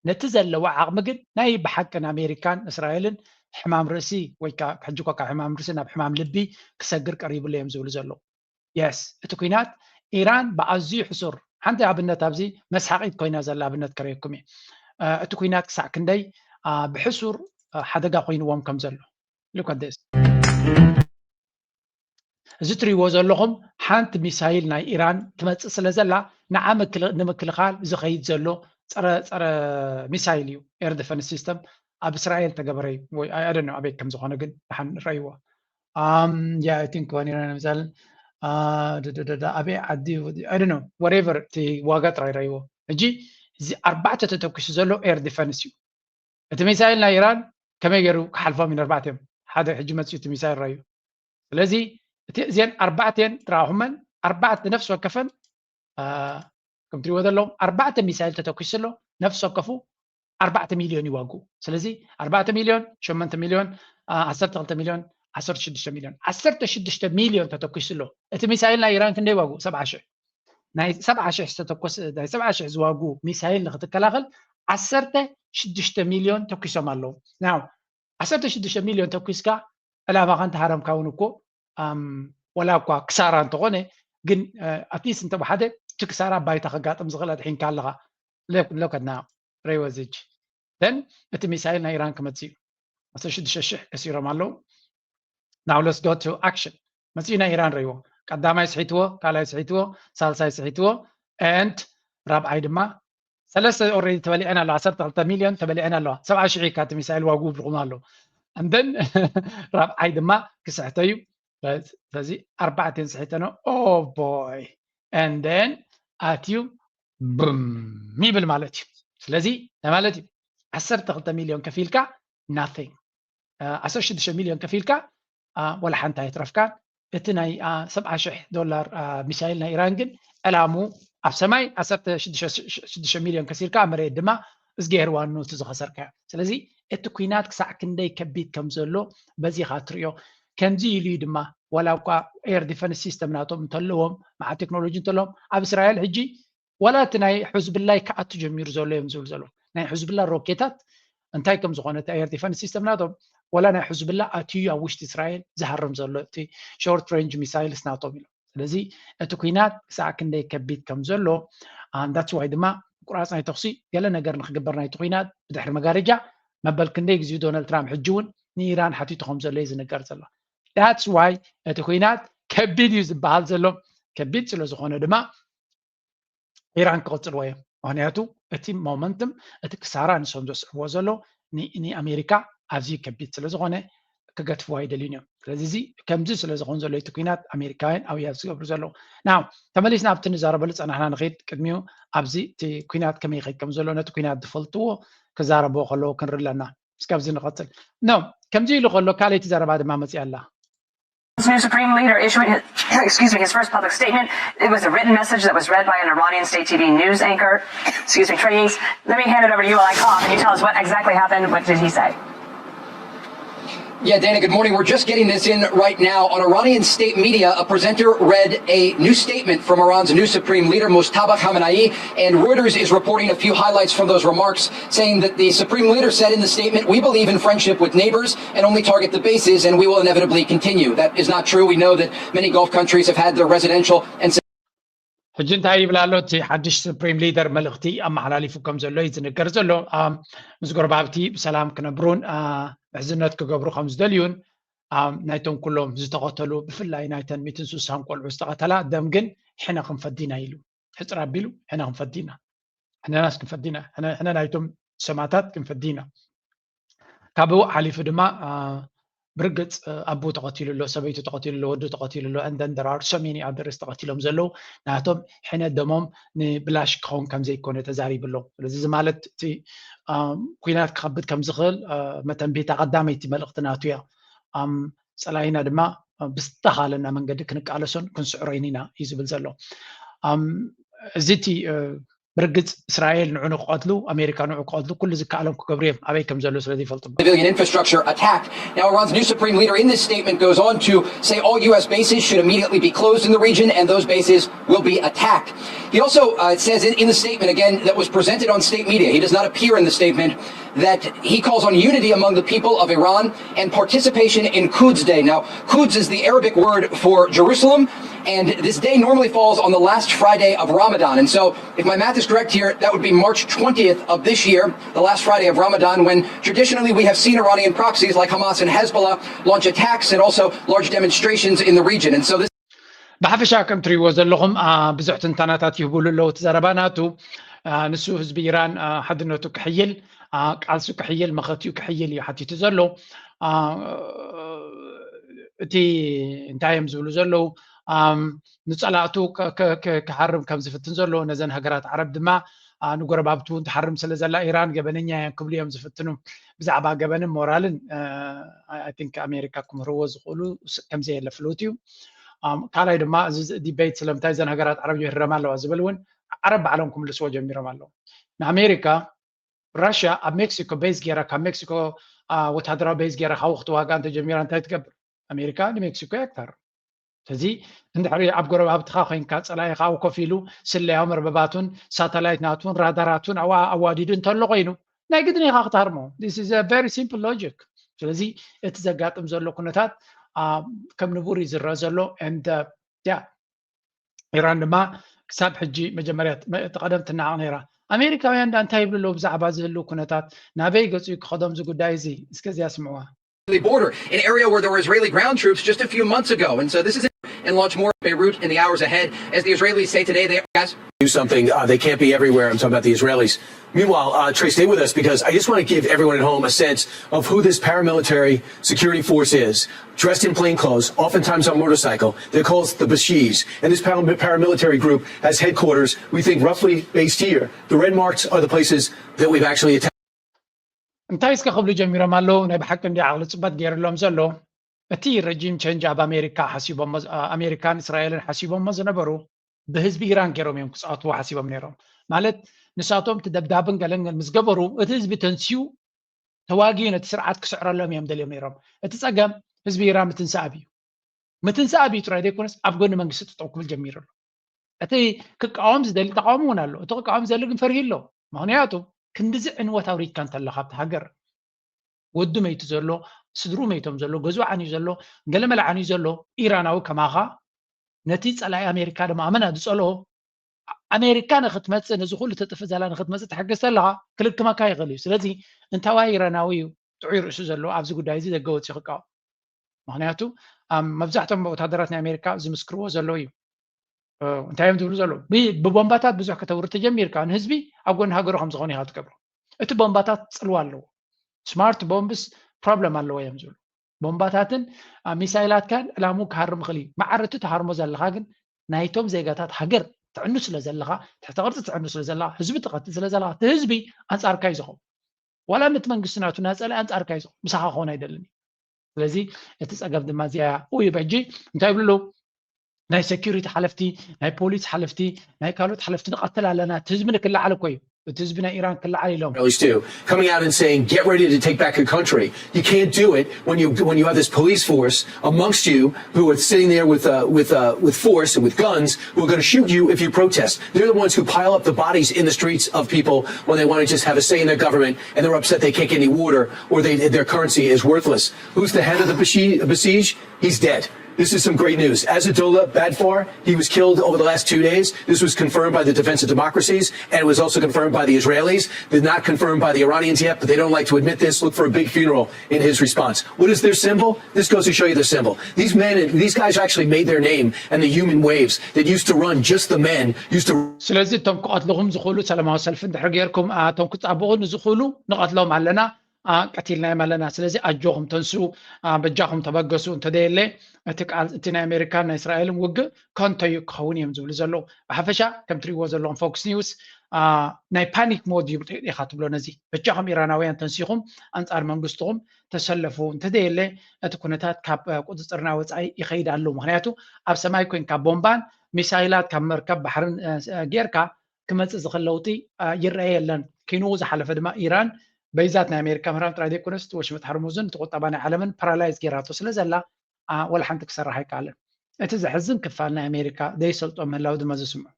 ነቲ ዘለዋ ዓቕሚ ግን ናይ ብሓቂ ንኣሜሪካን እስራኤልን ሕማም ርእሲ ወይ ከዓ ሕጂ እኳ ካብ ሕማም ርእሲ ናብ ሕማም ልቢ ክሰግር ቀሪብሉ እዮም ዝብሉ ዘለዉ። የስ እቲ ኩናት ኢራን ብኣዝዩ ሕሱር ሓንቲ ኣብነት ኣብዚ መስሓቂት ኮይና ዘላ ኣብነት ከርእየኩም እየ። እቲ ኩናት ክሳዕ ክንደይ ብሕሱር ሓደጋ ኮይንዎም ከም ዘሎ look at this። እዚ ትሪእዎ ዘለኹም ሓንቲ ሚሳይል ናይ ኢራን ትመፅእ ስለ ዘላ ንዓ ንምክልኻል ዝኸይድ ዘሎ ፀረ ፀረ ሚሳይል እዩ air defense system ኣብ እስራኤል ተገበረ እዩ ወይ I don't know ኣበይ ከም ዝኾነ ግን ደሓን ረእይዎ yeah I think one ኢራን ምሳል ኣበይ ዓዲ I don't know whatever እቲ ዋጋ ጥራይ ረእይዎ ሕጂ እዚ ኣርባዕተ ተተኩሱ ዘሎ air defense እዩ እቲ ሚሳይል ናይ ኢራን ከመይ ገይሩ ክሓልፎም እዩ ነርባዕቲኦም ሓደ ሕጂ መፅኡ እቲ ሚሳይል ረዩ ስለዚ እቲ እዚአን ኣርባዕተን ራኹመን ኣርባዕተ ነፍሲ ወከፈን ከም ትሪእዎ ዘለኹም ኣርባዕተ ሚሳይል ተተኩሱ ኣሎ ነፍሲ ወከፉ ኣርባዕተ ሚልዮን ይዋግኡ ስለዚ ኣርባዕተ ሚልዮን ሸሞንተ ሚልዮን ዓሰርተ ክልተ ሚልዮን ዓሰርተ ሽዱሽተ ሚልዮን ዓሰርተ ሽዱሽተ ሚልዮን ተተኩሱ ኣሎ እቲ ሚሳይል ናይ ኢራን ክንደይ ዋግኡ ሰብዓ ሽሕ ናይ ሰብዓ ሽሕ ዝተተኮሰ ናይ ሰብዓ ሽሕ ዝዋግኡ ሚሳይል ንክትከላኸል ዓሰርተ ሽዱሽተ ሚልዮን ተኩሶም ኣለዉ now ዓሰርተ ሽዱሽተ ሚልዮን ተኩስካ ዕላማኻ እንተሃረምካ እውን እኮ ወላ እኳ ክሳራ እንተኾነ ግን ኣትሊስት እንተወሓደ እቲ ክሳራ ባይታ ከጋጥም ዝኽእል ኣድሒንካ ኣለኻ look at now ረይወ ዝጅ then እቲ ሚሳይል ናይ ኢራን ክመፅእ እዩ ዓሰርተ ሽዱሽተ ሽሕ ከሲሮም ኣለዉ now let's go to action መፅኡ ናይ ኢራን ረይዎ ቀዳማይ ስሒትዎ ካልኣይ ስሒትዎ ሳልሳይ ስሒትዎ and ራብዓይ ድማ ሰለስተ already ተበሊዐን ኣለዋ ዓሰርተ ክልተ ሚልዮን ተበሊዐን ኣለዋ ሰብዓ ሽሕ እዩ ካቲ ሚሳይል ዋግኡ ብልኹም ኣሎ and then ራብዓይ ድማ ክስሕቶ እዩ ስለዚ ኣርባዕተን ስሒተኖ oh boy and then ኣትዩ ብም ይብል ማለት እዩ ስለዚ እንታይ ማለት እዩ ዓሰርተ ክልተ ሚልዮን ከፊልካ nothing ዓሰርተ ሽዱሽተ ሚልዮን ከፊልካ ወላ ሓንቲ ኣይትረፍካን እቲ ናይ ሰብዓ ሽሕ ዶላር ሚሳይል ናይ ኢራን ግን ዕላሙ ኣብ ሰማይ ዓሰርተ ሽዱሽተ ሚልዮን ከሲርካ ኣብ መሬት ድማ እዝግሄር ዋኑ እቲ ዝኸሰርካዮ ስለዚ እቲ ኩናት ክሳዕ ክንደይ ከቢድ ከም ዘሎ በዚ ኢኻ ትሪኦ ከምዚ ኢሉ እዩ ድማ ዋላ እኳ air defense system ናቶም እንተለዎም መዓ ቴክኖሎጂ እንተለዎም ኣብ እስራኤል ሕጂ ዋላ እቲ ናይ ሑዝብላ ክኣቱ ጀሚሩ ዘሎ እዮም ዝብሉ ዘለዉ ናይ ሑዝብላ ሮኬታት እንታይ ከም ዝኾነ እቲ air defense system ናቶም ዋላ ናይ ሑዝብላ ኣትዩ ኣብ ውሽጢ እስራኤል ዝሃርም ዘሎ እቲ short range missiles ናቶም ኢሎም ስለዚ እቲ ኩናት ክሳዕ ክንደይ ከቢድ ከም ዘሎ that's why ድማ ቁራፅ ናይ ተኩሲ ገለ ነገር ንክግበር ናይቲ ኩናት ብድሕሪ መጋረጃ መበል ክንደይ ግዜኡ ዶናልድ ትራምፕ ሕጂ እውን ንኢራን ሓቲቱ ከም ዘሎ እዩ ዝንገር ዘሎ። That's why እቲ ኩናት ከቢድ እዩ ዝበሃል ዘሎ። ከቢድ ስለ ዝኾነ ድማ ኢራን ክቕፅልዎ እዮም። ምክንያቱ እቲ ሞመንትም፣ እቲ ክሳራ ንሶም ዘስዕብዎ ዘሎ ንኣሜሪካ ኣዝዩ ከቢድ ስለ ዝኾነ ክገትፍዎ ኣይደልዩን እዮም። ስለዚ እዚ ከምዚ ስለ ዝኾን ዘሎ እቲ ኩናት ኣሜሪካውያን ኣብያ ዝገብሩ ዘለዉ። ናው ተመሊስና ኣብቲ ንዛረበሉ ፀናሕና ንኸይድ ቅድሚኡ ኣብዚ እቲ ኩናት ከመይ ይኸይድ ከም ዘሎ ነቲ ኩናት ዝፈልጥዎ ክዛረብዎ ከለዎ ክንርኢ ኣለና። እስኪ ኣብዚ ንቐፅል። ኖ ከምዚ ኢሉ ከሎ ካልኣይቲ ዘረባ ድማ መፅያ ኣላ። New Supreme Leader issuing his, excuse me, his first public statement. It was a written message that was read by an Iranian state T V news anchor. Excuse me, Trey Yates. Let me hand it over to you while I cough, and you tell us what exactly happened. What did he say? Yeah, Dana, good morning. We're just getting this in right now. On Iranian state media, a presenter read a new statement from Iran's new supreme leader, Mojtaba Khamenei, and Reuters is reporting a few highlights from those remarks, saying that the supreme leader said in the statement, "We believe in friendship with neighbors and only target the bases, and we will inevitably continue." That is not true. We know that many Gulf countries have had their residential and ሕጂ እንታይ ይብል ኣሎ? እቲ ሓድሽ ሱፕሪም ሊደር መልእኽቲ ኣመሓላሊፉ ከም ዘሎ እዩ ዝንገር ዘሎ። ምስ ጎረባብቲ ብሰላም ክነብሩን ምሕዝነት ክገብሩ ከም ዝደልዩን ናይቶም ኩሎም ዝተቐተሉ ብፍላይ ናይተን ሚእትን ስሳን ቆልዑ ዝተቐተላ ደም ግን ሕነ ክንፈዲ ኢና ኢሉ። ሕፅር ኣቢሉ ሕነ ክንፈዲ ኢና፣ ሕነናስ ክንፈዲ ኢና፣ ሕነ ናይቶም ሰማታት ክንፈዲ ኢና። ካብኡ ሓሊፉ ድማ ብርግፅ ኣቦ ተቐቲሉ ኣሎ፣ ሰበይቱ ተቐቲሉ ኣሎ፣ ወዱ ተቐቲሉ ኣሎ፣ and then there are so many others ተቐቲሎም ዘለዉ ናቶም ሕነ ደሞም ንብላሽ ክኸውን ከም ዘይኮነ ተዛሪቡ ኣሎ። ስለዚ እዚ ማለት እቲ ኩናት ክኸብድ ከም ዝኽእል መተንቢታ ቀዳመይቲ መልእኽቲ ናቱ እያ። ፀላኢና ድማ ብዝተኻለና መንገዲ ክንቃለሶን ክንስዕሮን ኢና እዩ ዝብል ዘሎ። እዚ እቲ ብርግፅ እስራኤል ንዑ ንክቐትሉ ኣሜሪካ ንዑ ክቐትሉ ኩሉ ዝከኣሎም ክገብሩ እዮም ኣበይ ከም ዘሎ ስለ ዘይፈልጡ። Civilian infrastructure attack. Now, Iran's new supreme leader in this statement goes on to say all U S bases should immediately be closed in the region, and those bases will be attacked. He also uh, says in, in the statement, again, that was presented on state media, he does not appear in the statement, that he calls on unity among the people of Iran and participation in Quds Day. Now, Quds is the Arabic word for Jerusalem, and this day normally falls on the last Friday of Ramadan. And so, if my math is correct here, that would be March twentieth of this year, the last Friday of Ramadan, when traditionally we have seen Iranian proxies like Hamas and Hezbollah launch attacks and also large demonstrations in the region. And so this ብሓፈሻ ከም ትሪእዎ ዘለኹም ብዙሕ ትንተናታት ይህብሉ ኣለዉ። እቲ ዘረባ ናቱ ንሱ ህዝቢ ኢራን ሓድነቱ ክሕይል፣ ቃልሱ ክሕይል፣ መኸቲኡ ክሕይል እዩ ሓቲቱ ዘሎ። እቲ እንታይ እዮም ዝብሉ ዘለዉ? ንፀላእቱ ክሃርም ከም ዝፍትን ዘሎ፣ ነዘን ሃገራት ዓረብ ድማ ንጎረባብቱ እውን ትሃርም ስለ ዘላ ኢራን ገበነኛ እያን ክብሉ እዮም ዝፍትኑ። ብዛዕባ ገበንን ሞራልን I think ኣሜሪካ ክምህርዎ ዝኽእሉ ከም ዘየለ ፍሉጥ እዩ። ካልኣይ ድማ እዚ ዲቤት ስለምንታይ እዘን ሃገራት ዓረብ ይህረማ ኣለዋ ዝብል እውን ዓረብ ባዕሎም ክምልስዎ ጀሚሮም ኣለዉ። ንኣሜሪካ ራሽያ ኣብ ሜክሲኮ ቤዝ ገይራ ካብ ሜክሲኮ ወታደራዊ ቤዝ ገይራ ካብኡ ክትዋጋ እንተጀሚራ እንታይ ትገብር? ኣሜሪካ ንሜክሲኮ እያ ክትሃርም። ስለዚ እንድሕሪ ኣብ ጎረባብትኻ ኮይንካ ፀላኢኻ ኣብኡ ኮፍ ኢሉ ስለያዊ መርበባቱን ሳተላይት ናቱን ራዳራቱን ኣብኣ ኣዋዲዱ እንተሎ ኮይኑ ናይ ግድን ኢኻ ክትሃርሞ። This is a very simple logic። ስለዚ እቲ ዘጋጥም ዘሎ ኩነታት ከም ንቡር እዩ ዝረአ ዘሎ። And yeah ኢራን ድማ ክሳብ ሕጂ መጀመርያ እቲ ቀደም ትናዓቕ ነይራ። ኣሜሪካውያን ዳ እንታይ ይብሉ ኣለዉ ብዛዕባ ዝህልው ኩነታት? ናበይ ገፁ እዩ ክኸዶም እዚ ጉዳይ እዚ? እስከ እዚኣ ስምዕዋ። border, an area where there were Israeli ground troops just a few months ago. And so this is and launch more in Beirut in the hours ahead. As the Israelis say today, they ask do something. Uh, they can't be everywhere. I'm talking about the Israelis. Meanwhile, uh, Trey, stay with us because I just want to give everyone at home a sense of who this paramilitary security force is. Dressed in plain clothes, oftentimes on motorcycle, they're called the Bashish. And this paramilitary group has headquarters, we think, roughly based here. The red marks are the places that we've actually attacked. እንታይ እስከ ክብሉ ጀሚሮም ኣለዉ? ናይ ብሓቂ እንዲ ዓቕሊ ፅበት ገይርሎም ዘሎ እቲ ረጂም ቸንጅ ኣብ ኣሜሪካ ሓሲቦም ኣሜሪካን እስራኤልን ሓሲቦሞ ዝነበሩ ብህዝቢ ኢራን ገይሮም እዮም ክፃወትዎ ሓሲቦም ነይሮም። ማለት ንሳቶም እቲ ደብዳብን ገለን ምስ ገበሩ እቲ ህዝቢ ተንስዩ ተዋጊኡ ነቲ ስርዓት ክስዕረሎም እዮም ደልዮም ነይሮም። እቲ ፀገም ህዝቢ ኢራን ምትንሳእ ኣብዩ ምትንሳእ ኣብዩ ጥራይ ዘይኮነስ ኣብ ጎኒ መንግስቲ ጠጠው ክብል ጀሚሩ ኣሎ። እቲ ክቃወም ዝደሊ ተቃውሞ እውን ኣሎ። እቲ ክቃወም ዝደሊ ግን ፈሪሁ ኣሎ። ምክንያቱ ክንድዚ ዕንወት ኣውሪድካ እንተለካ ኣብቲ ሃገር ወዱ መይቱ ዘሎ፣ ስድሩ መይቶም ዘሎ፣ ገዝኡ ዓንዩ ዘሎ፣ ገለመለ ዓንዩ ዘሎ ኢራናዊ ከማኻ ነቲ ፀላኢ ኣሜሪካ ድማ ኣመና ዝፀልኦ ኣሜሪካ ንክትመፅእ ነዚ ኩሉ ተጥፍእ ዘላ ንክትመፅእ ትሕግዝ ተለካ ክልክመካ ይኽእል እዩ። ስለዚ እንታዋይ ኢራናዊ እዩ ጥዑይ ርእሱ ዘለዎ ኣብዚ ጉዳይ እዚ ደገ ወፂኡ ክቃወም። ምክንያቱ መብዛሕቶም ወታደራት ናይ ኣሜሪካ ዝምስክርዎ ዘለዉ እዩ። እንታይ እዮም ዝብሉ ዘለዉ? ብቦምባታት ብዙሕ ከተውርድ ተጀሚርካ ንህዝቢ ኣብ ጎኒ ሃገሩ ከም ዝኾነ ኢካ ትገብሮ። እቲ ቦምባታት ፅልዋ ኣለዎ። ስማርት ቦምብስ ፕሮብለም ኣለዎ እዮም ዝብሉ። ቦምባታትን ሚሳይላትካን ዕላሙ ክሃርም ይኽእል እዩ። መዓር እቲ ትሃርሞ ዘለካ ግን ናይቶም ዜጋታት ሃገር ትዕኑ ስለ ዘለካ፣ ትሕተ ቅርፂ ትዕኑ ስለ ዘለካ፣ ህዝቢ ትቐትል ስለ ዘለካ፣ እቲ ህዝቢ ኣንፃርካ እዩ ዝኸውን። ዋላ ነቲ መንግስቲ ናቱ ናፀለ ኣንፃርካ እዩ ዝኸውን። ምሳኻ ክኾን ኣይደልን እዩ። ስለዚ እቲ ፀገም ድማ እዚኣ እዩ። በጂ እንታይ ይብሉ? ናይ ሴኪሪቲ ሓለፍቲ፣ ናይ ፖሊስ ሓለፍቲ፣ ናይ ካልኦት ሓለፍቲ ንቐትል ኣለና፣ እቲ ህዝቢ ንክለዓል እኮ እዩ። እቲ ህዝቢ ናይ ኢራን ክለዓል ኢሎም። Israelis too, coming out and saying, "Get ready to take back your country." You can't do it when you when you have this police force amongst you who are sitting there with uh, with uh, with force and with guns who are going to shoot you if you protest. They're the ones who pile up the bodies in the streets of people when they want to just have a say in their government, and they're upset they can't get any water or they, their currency is worthless. Who's the head of the besiege? He's dead. This is some great news. Asadollah Badfar, he was killed over the last two days. This was confirmed by the Defense of Democracies, and it was also confirmed by the Israelis. They're not confirmed by the Iranians yet, but they don't like to admit this. Look for a big funeral in his response. What is their symbol? This goes to show you their symbol. These men, these guys actually made their name and the human waves that used to run just the men used to. ስለዚ እቶም ክቐትልኹም ዝኽእሉ ሰላማዊ ሰልፊ እንድሕር ጌርኩም፣ እቶም ክጻብቑ ንዝኽእሉ ንቐትሎም ኣለና። ቀቲልናዮም ኣለና። ስለዚ ኣጆኹም ተንስኡ፣ በጃኹም ተበገሱ። እንተደየለ እቲ ቃል እቲ ናይ ኣሜሪካን ናይ እስራኤልን ውግእ ከንቶ እዩ ክኸውን እዮም ዝብሉ ዘለዉ። ብሓፈሻ ከም ትሪእዎ ዘለኹም ፎክስ ኒውስ ናይ ፓኒክ ሞድ እዩ ኢኻ ትብሎ ነዚ። በጃኹም ኢራናውያን ተንሲኹም ኣንጻር መንግስትኹም ተሰለፉ። እንተደየለ እቲ ኩነታት ካብ ቁፅፅርና ወፃኢ ይኸይድ ኣሎ። ምክንያቱ ኣብ ሰማይ ኮይንካ ቦምባን ሚሳይላት ካብ መርከብ ባሕርን ጌርካ ክመፅእ ዝኽእል ለውጢ ይረአ የለን። ኪንኡ ዝሓለፈ ድማ ኢራን በይዛት ናይ ኣሜሪካ ምህራም ጥራይ ዘይኮነስ ወሽመጥ ሓርሙዝን እቲ ቁጠባ ናይ ዓለምን ፓራላይዝ ጌራቶ ስለ ዘላ ወላ ሓንቲ ክሰርሕ ኣይከኣለን። እቲ ዘሕዝን ክፋል ናይ ኣሜሪካ ዘይሰልጦ ምህላው ድማ ዝስምዑ።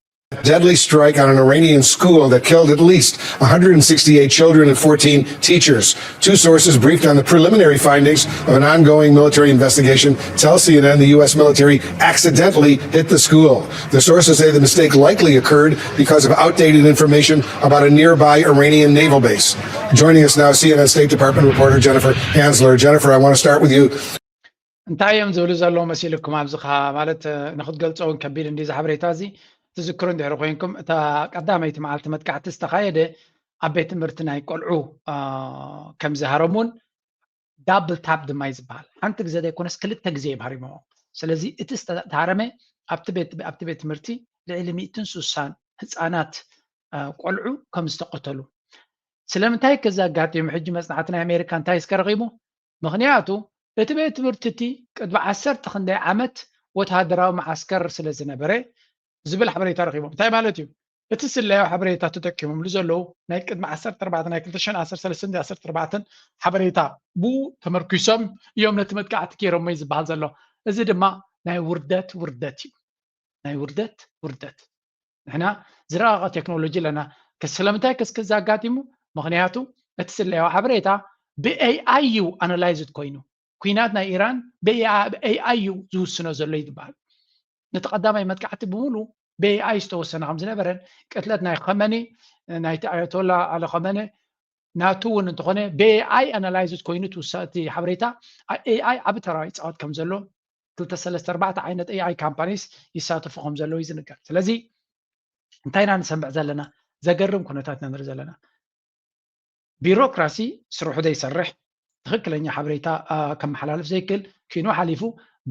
Deadly strike on an Iranian school that killed at least one hundred sixty-eight children and fourteen teachers. Two sources briefed on the preliminary findings of an ongoing military investigation tell C N N the U S military accidentally hit the school. The sources say the mistake likely occurred because of outdated information about a nearby Iranian naval base. Joining us now, C N N State Department reporter Jennifer Hansler. Jennifer, I want to start with you. እንታይ እዮም ዝብሉ ዘለዉ መሲልኩም? ኣብዚ ኸ ማለት ንክትገልፆ እውን ከቢድ እንዲ እዚ ሓበሬታ እዚ ትዝክሩ እንድሕር ኮይንኩም፣ እታ ቀዳመይቲ መዓልቲ መጥቃዕቲ ዝተኻየደ ኣብ ቤት ትምህርቲ ናይ ቆልዑ ከም ዝሃረሙን ዳብል ታፕ ድማ እዩ ዝበሃል። ሓንቲ ግዜ ዘይኮነስ ክልተ ግዜ እዮም ሃሪሞም። ስለዚ እቲ ዝተሃረመ ኣብቲ ቤት ትምህርቲ ልዕሊ ሚእትን ስሳን ህፃናት ቆልዑ ከም ዝተቐተሉ። ስለምንታይ ከዚ ኣጋጢሙ? ሕጂ መፅናዕቲ ናይ ኣሜሪካ እንታይ እስከ ረኺቡ? ምኽንያቱ እቲ ቤት ትምህርቲ እቲ ቅድሚ ዓሰርተ ክንደይ ዓመት ወተሃደራዊ መዓስከር ስለ ዝነበረ ዝብል ሓበሬታ ረኺቦም። እንታይ ማለት እዩ? እቲ ስለያዊ ሓበሬታ ተጠቂሞምሉ ዘለዉ ናይ ቅድሚ ዓሰርተ ኣርባዕተ ናይ ክልተ ሽሕን ዓሰርተ ሰለስተን ዓሰርተ ኣርባዕተን ሓበሬታ ብኡ ተመርኪሶም እዮም ነቲ መጥቃዕቲ ገይሮሞ እዩ ዝበሃል ዘሎ። እዚ ድማ ናይ ውርደት ውርደት እዩ። ናይ ውርደት ውርደት። ንሕና ዝረቐቐ ቴክኖሎጂ ኣለና። ስለምንታይ ከስከዚ ኣጋጢሙ? ምኽንያቱ እቲ ስለያዊ ሓበሬታ ብኤኣይ እዩ ኣናላይዝድ ኮይኑ። ኩናት ናይ ኢራን ብኤኣይ እዩ ዝውስኖ ዘሎ ይትበሃል። ነቲ ቀዳማይ መጥቃዕቲ ብምሉ ብኤኣይ ዝተወሰነ ከም ዝነበረን ቅትለት ናይ ኸመኒ ናይቲ ኣያቶላ ኣለ ኸመነ ናቱ እውን እንተኾነ ብኤኣይ ኣናላይዝድ ኮይኑ እቲ ሓበሬታ ኤኣይ ዓቢ ተራ ይፃወት ከም ዘሎ ክልተ ሰለስተ ኣርባዕተ ዓይነት ኤኣይ ካምፓኒስ ይሳተፉ ከም ዘለዉ እዩ ዝንገር። ስለዚ እንታይ ኢና ንሰምዕ ዘለና? ዘገርም ኩነታት ኢና ንርኢ ዘለና። ቢሮክራሲ ስርሑ ዘይሰርሕ፣ ትኽክለኛ ሓበሬታ ከመሓላልፍ ዘይክእል፣ ኪኖ ሓሊፉ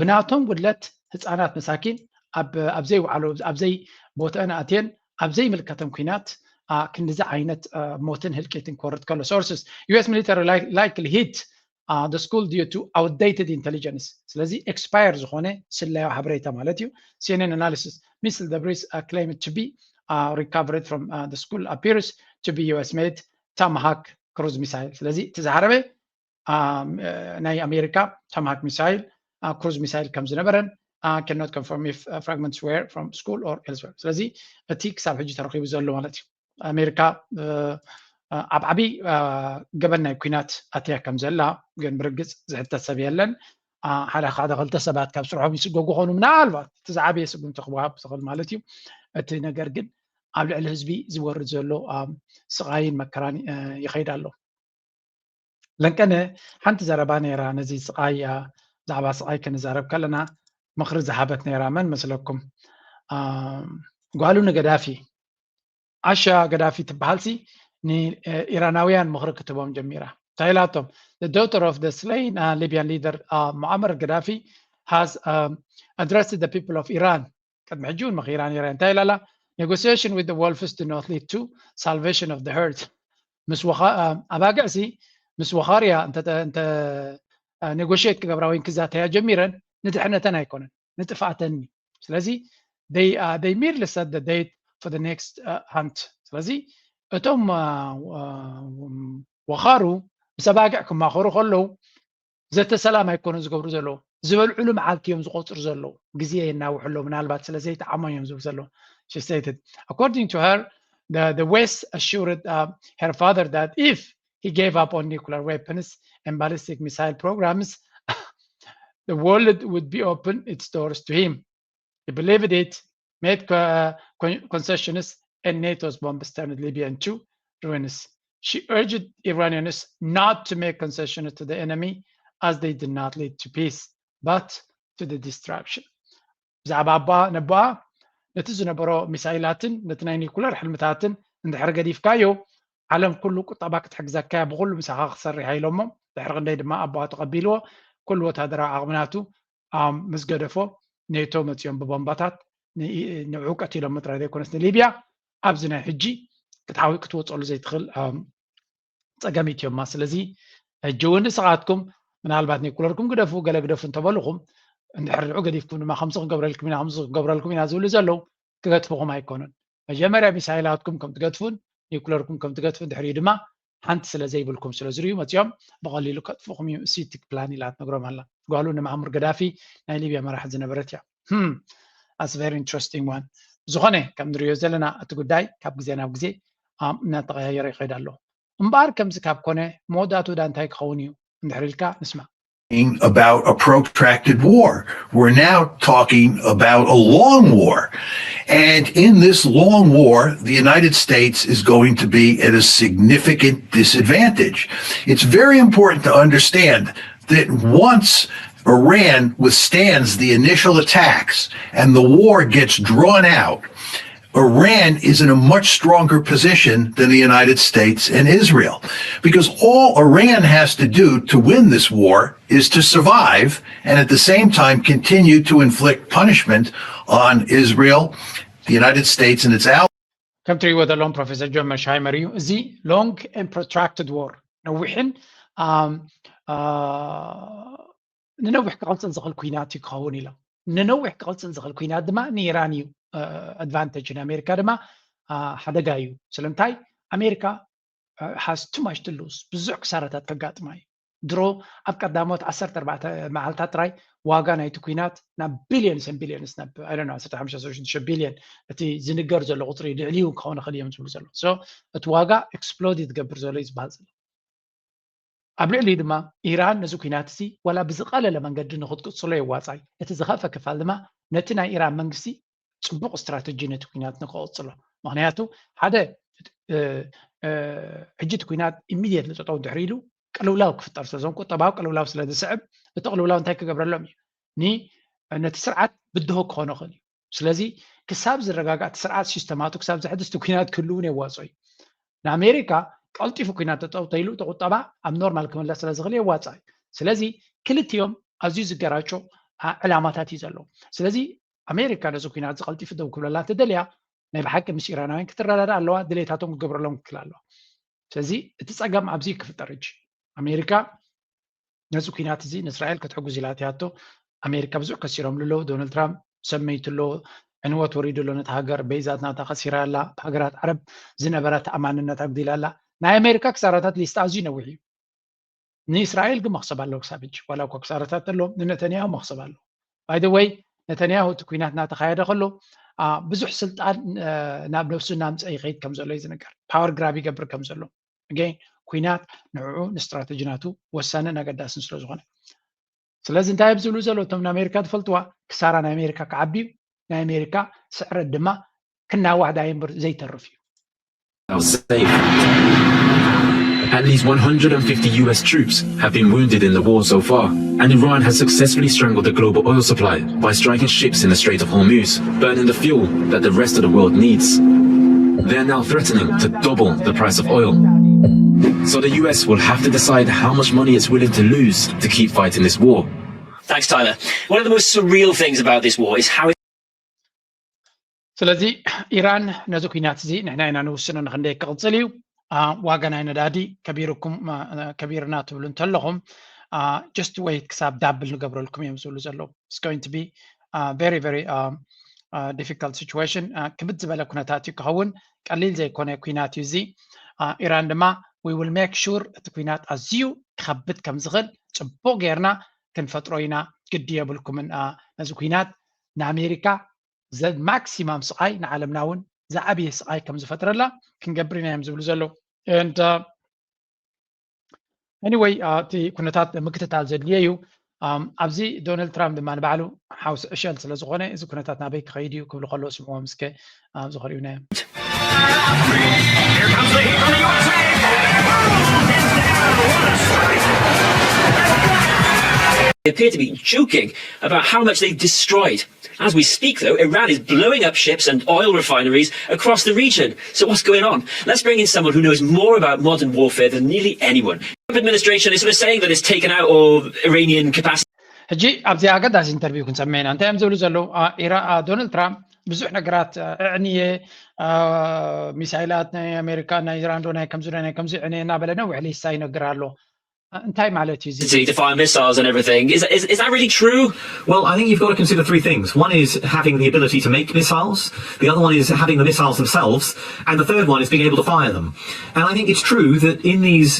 ብናቶም ጉድለት ህፃናት መሳኪን ኣብ ዘይወዓሎ ኣብ ዘይቦትአን ኣትየን ኣብ ዘይምልከተን ኩናት ክንድዚ ዓይነት ሞትን ህልቂትን ክወርድ ከሎ። Sources: U S military likely hit the school due to outdated intelligence። ስለዚ ኤክስፓየር ዝኾነ ስለያዊ ሓበሬታ ማለት እዩ። CNN analysis: missile debris claimed to be recovered from the school appears to be U S made Tomahawk cruise missile። ስለዚ እቲ ዝሃረመ ናይ ኣሜሪካ Tomahawk ሚሳይል ክሩዝ ሚሳይል ከም ዝነበረን cannot confirm if fragments were from school or elsewhere። ስለዚ እቲ ክሳብ ሕጂ ተረኺቡ ዘሎ ማለት እዩ። ኣሜሪካ ኣብ ዓብዪ ገበን ናይ ኩናት ኣትያ ከም ዘላ ግን ብርግፅ ዝሕተት ሰብ የለን። ሓደ ሓደ ክልተ ሰባት ካብ ስርሖም ይስጎጉ ኾኑ ምናልባት እቲ ዝዓበየ ስጉምቲ ክወሃብ ዝኽእል ማለት እዩ። እቲ ነገር ግን ኣብ ልዕሊ ህዝቢ ዝወርድ ዘሎ ስቓይን መከራን ይኸይድ ኣሎ። ለንቀነ ሓንቲ ዘረባ ነይራ፣ ነዚ ስቓይ፣ አ፣ ብዛዕባ ስቓይ ክንዛረብ ከለና ምኽሪ ዝሃበት ነይራ። መን መስለኩም? አ፣ ጓሉ ንገዳፊ፣ ኣሻ ገዳፊ ትበሃልሲ፣ ንኢራናውያን ምኽሪ ክትቦም ጀሚራ። እንታይ ኢላቶም? The daughter of the slain, uh, Libyan leader, uh, Muammar Gaddafi has, um, addressed the people of Iran. ቅድሚ ሕጂ እውን መኺራ ነይራ። እንታይ ኢላላ? Negotiation with the wolves do not lead to salvation of the herd. ምስ ወኻ-፣ አ፣ ኣባግዕሲ ምስ ወኻርያ እንተ፣ እንተ፣ አ፣ ኔጎሽየት ክገብራ ወይ ክዛተያ ጀሚረን፣ ንድሕነተን ኣይኮነን፣ ንጥፍኣተን እዩ። ስለዚ they, uh, they merely set the date for the next, uh, hunt. ስለዚ እቶም፣ አ፣ አ፣ ወኻሩ ምስ ኣባግዕ ክማኸሩ ከለዉ ዘተ ሰላም ኣይኮነ ዝገብሩ ዘለዉ፣ ዝበልዕሉ መዓልቲ እዮም ዝቆፅሩ ዘለዉ። ግዜ የናውሑ ኣለዉ፣ ምናልባት ስለ ዘይጠዓሞም እዮም ዝብሉ ዘለዉ። She stated, according to her, the, the West assured, uh, her father that if he gave up on nuclear weapons and ballistic missile programs, the world would be open its doors to him. He believed it, made co-, con-, concessions, and NATO's bombs turned Libya into ruins. She urged Iranians not to make concessions to the enemy, as they did not lead to peace, but to the destruction. ብዛዕባ ኣቦኣ ነቦኣ፣ ነቲ ዝነበሮ ሚሳይላትን ነቲ ናይ ኒኩለር ሕልምታትን እንድሕር ገዲፍካዮ፣ ዓለም ኩሉ ቁጠባ ክትሕግዘካ እያ፣ ብኹሉ ምሳኻ ክትሰርሕ እያ ኢሎሞ። ድሕሪ ክንደይ ድማ ኣቦኣ ተቐቢልዎ፣ ኩሉ ወታደራዊ ዓቕሚ ናቱ፣ ኣም፣ ምስ ገደፎ፣ ኔቶ መፂኦም ብቦምባታት ን-፣ ንዕኡ ቀቲሎሞ ጥራይ ዘይኮነስ ንሊብያ ኣብዚ ናይ ሕጂ ክትሓዊ-፣ ክትወፀሉ ዘይትኽእል፣ ኣም፣ ፀገም ኢትዮማ። ስለዚ ሕጂ እውን ንስኻትኩም ምናልባት ኒኩለርኩም ግደፉ፣ ገለ ግደፉ እንተበልኹም፣ እንድሕር ንዑ ገዲፍኩም ድማ ከምዚ ክንገብረልኩም ኢና፣ ከምዚ ክንገብረልኩም ኢና ዝብሉ ዘለዉ ክገድፍኹም ኣይኮኑን። መጀመርያ ሚሳይላትኩም ከም ትገድፉን ኒኩለርኩም ከም ትገድፉን ድሕሪኡ ድማ ሓንቲ ስለ ዘይብልኩም ስለ ዝርእዩ መፂኦም ብቐሊሉ ከጥፍኹም እዩ። ሲቲክ ፕላን ኢላ ትነግሮም ኣላ። ጓሉ ንማእሙር ገዳፊ ናይ ሊብያ መራሒ ዝነበረት እያ። Hmm, that's very interesting one። ዝኾነ ከም ንሪኦ ዘለና እቲ ጉዳይ ካብ ግዜ ናብ ግዜ፣ ኣም፣ እናተቐያየረ ይኸይድ ኣሎ። እምበኣር ከምዚ ካብ ኮነ መወዳእትኡ ዳ እንታይ ክኸውን እዩ እንድሕር ኢልካ ንስማዕ። About a protracted war. We're now talking about a long war. And in this long war, the United States is going to be at a significant disadvantage. It's very important to understand that once Iran withstands the initial attacks and the war gets drawn out, Iran is in a much stronger position than the United States and Israel, because all Iran has to do to win this war is to survive and at the same time continue to inflict punishment on Israel, the United States, and its allies. ከም ትሪእዎ ዘለኹም ፕሮፌሰር ጆን መርሽሃይመር እዩ። እዚ long and protracted war፣ ነዊሕን፣ ኣም፣ አ፣ ንነዊሕ ክቕጽል ዝኽእል ኲናት እዩ ክኸውን ኢሎም። ንነዊሕ ክቕጽል ዝኽእል ኲናት ድማ ንኢራን እዩ፣ አ፣ ኣድቫንቴጅ፣ ንኣሜሪካ ድማ፣ አ፣ ሓደጋ እዩ። ስለምንታይ? ኣሜሪካ፣ አ፣ has too much to lose፣ ብዙሕ ክሳራታት ከጋጥማ እዩ። ድሮ ኣብ ቀዳሞት ዓሰርተ ኣርባዕተ መዓልታት ጥራይ ዋጋ ናይቲ ኲናት ናብ ቢልዮንስ and ቢልዮንስ፣ ናብ፣ I don't know፣ ዓሰርተ ሓሙሽተ ዓሰርተ ሽዱሽተ ቢልዮን፣ እቲ ዝንገር ዘሎ ቁጽሪ ልዕሊኡ ክኸውን ይኽእል እዮም ዝብሉ ዘለዉ። So እቲ ዋጋ ኤክስፕሎድ እዩ ዝገብር ዘሎ እዩ ዝበሃል ዘሎ። ኣብ ልዕሊኡ ድማ ኢራን ነዚ ኲናት እዚ ዋላ ብዝቐለለ መንገዲ ንኽትቅጽሎ የዋጻይ። እቲ ዝኸፍአ ክፋል ድማ ነቲ ናይ ኢራን መንግስቲ ጽቡቕ ስትራተጂ ነቲ ኲናት ንክቕጽሎ። ምኽንያቱ ሓደ፣ እ፣ እ፣ ሕጂ እቲ ኲናት ኢሚድየትሊ ጠጠው እንድሕር ኢሉ ቅልውላው ክፍጠር ስለ፣ እዞም ቁጠባዊ ቅልውላው ስለ ዝስዕብ፣ እቲ ቅልውላው እንታይ ክገብረሎም እዩ? ኒ-፣ ነቲ ስርዓት ብድሆ ክኾኖ ይኽእል እዩ። ስለዚ ክሳብ ዝረጋጋእ እቲ ስርዓት ሲስተማቱ ክሳብ ዘሕድስ እቲ ኲናት ክህሉ እውን የዋጽኦ እዩ። ንኣሜሪካ ቀልጢፉ ኲናት ጠጠው ተይሉ እቲ ቁጠባ ኣብ ኖርማል ክምለስ ስለ ዝኽእል የዋጽኣ እዩ። ስለዚ ክልቲኦም ኣዝዩ ዝገራጮ፣ አ፣ ዕላማታት እዩ ዘለዎም። ስለዚ ኣሜሪካ ነዚ ኲናት እዚ ቀልጢፉ ደው ክብለላ ተደልያ ናይ ብሓቂ ምስ ኢራናውያን ክትረዳዳእ ኣለዋ፣ ድሌታቶም ክገብረሎም ክክእል ኣለዋ። ስለዚ እቲ ጸገም ኣብዚ ክፍጠር ሕጂ። ኣሜሪካ ነዚ ኲናት እዚ ንእስራኤል ክትሕጉዝ ኢላ እትያቶ፣ ኣሜሪካ ብዙሕ ከሲሮምሉ ኣለዉ። ዶናልድ ትራምፕ ሰመይቱ ኣሎ፣ ዕንወት ወሪዱ ኣሎ ነቲ ሃገር፣ በይዛት ናታ ከሲራ ኣላ፣ ብሃገራት ዓረብ ዝነበራ ተኣማንነት ኣጉዲላ ኣላ። ናይ ኣሜሪካ ክሳራታት ሊስት ኣዝዩ ነዊሕ እዩ። ንእስራኤል ግን መኽሰብ ኣለዎ ክሳብ ሕጂ፣ ዋላ እኳ ክሳራታት ኣለዎም፣ ንነተንያሁ መኽሰብ ኣለዎ። By the way፣ ነተንያሁ እቲ ኲናት እናተኻየደ ከሎ፣ አ፣ ብዙሕ ስልጣን፣ አ፣ ናብ ነብሱ እናምፀ ይኸይድ ከም ዘሎ እዩ ዝንገር። ፓወር ግራብ ይገብር ከም ዘሎ። ኣገይን፣ ኲናት ንዕኡ ንስትራተጂ ናቱ ወሳንን ኣገዳስን ስለ ዝኾነ። ስለዚ እንታይ እዮም ዝብሉ ዘለዉ እቶም ንኣሜሪካ ዝፈልጥዋ? ክሳራ ናይ ኣሜሪካ ክዓቢ እዩ፣ ናይ ኣሜሪካ ስዕረት ድማ ክናዋሕ ዳይ እምበር ዘይተርፍ እዩ። Now safe. The At least one hundred fifty U S troops have been wounded in the war so far, and Iran has successfully strangled the global oil supply by striking ships in the Strait of Hormuz, burning the fuel that the rest of the world needs. They're now threatening to double the price of oil. So the U S will have to decide how much money it's willing to lose to keep fighting this war. Thanks, Tyler. One of the most surreal things about this war is how ስለዚ ኢራን ነዚ ኩናት እዚ ንሕና ኢና ንውስኖ ንክንደይ ክቕፅል እዩ። ዋጋ ናይ ነዳዲ ከቢርኩም ከቢርና ትብሉ እንተለኹም just wait ክሳብ ዳብል ንገብረልኩም እዮም ዝብሉ ዘለዉ። It's going to be very very difficult situation። ክብድ ዝበለ ኩነታት እዩ ክኸውን፣ ቀሊል ዘይኮነ ኩናት እዩ እዚ። ኢራን ድማ we will make sure እቲ ኩናት ኣዝዩ ክኸብድ ከም ዝኽእል ፅቡቕ ጌርና ክንፈጥሮ ኢና፣ ግዲ የብልኩምን ነዚ ኩናት ንኣሜሪካ maximum ስቓይ ንዓለምና እውን ዝዓብየ ስቓይ ከም ዝፈጥረላ ክንገብር ኢና እዮም ዝብሉ ዘለዉ። And anyway እቲ ኩነታት ምክትታል ዘድልዮ እዩ። ኣብዚ ዶናልድ ትራምፕ ድማ ንባዕሉ ሓውሲ ዕሸል ስለ ዝኾነ እዚ ኩነታት ናበይ ክኸይድ እዩ ክብሉ ከለዉ ስምዕዎም እስከ ኣብዚ ክርእዩና እዮም። They appear to be joking about how much they've destroyed. As we speak, though, Iran is blowing up ships and oil refineries across the region. So what's going on? Let's bring in someone who knows more about modern warfare than nearly anyone. The Trump administration is sort of saying that it's taken out all Iranian capacity. ሕጂ ኣብዚ ኣገዳሲ ኢንተርቪው ክንሰምዕ ኢና። እንታይ እዮም ዝብሉ ዘለዉ? ዶናልድ ትራምፕ ብዙሕ ነገራት እዕንየ፣ ሚሳይላት ናይ ኣሜሪካ ናይ ኢራን ዶ ናይ ከምዚ ናይ ከምዚ እዕንየ እናበለ ነዊሕ ሊስታ ይነግር ኣሎ። እንታይ ማለት እዩ እዚ? To fire missiles and everything. Is, is, is that really true? Well, I think you've got to consider three things. One is having the ability to make missiles. The other one is having the missiles themselves. And the third one is being able to fire them. And I think it's true that in these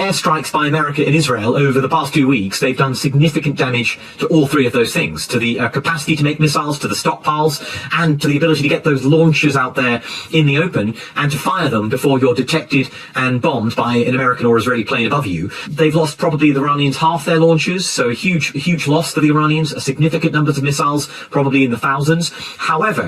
airstrikes by America in Israel over the past two weeks, they've done significant damage to all three of those things, to the uh, capacity to make missiles, to the stockpiles, and to the ability to get those launchers out there in the open and to fire them before you're detected and bombed by an American or Israeli plane above you. They've lost probably the Iranians half their launchers, so a huge, huge loss for the Iranians, a significant numbers of missiles, probably in the thousands. However,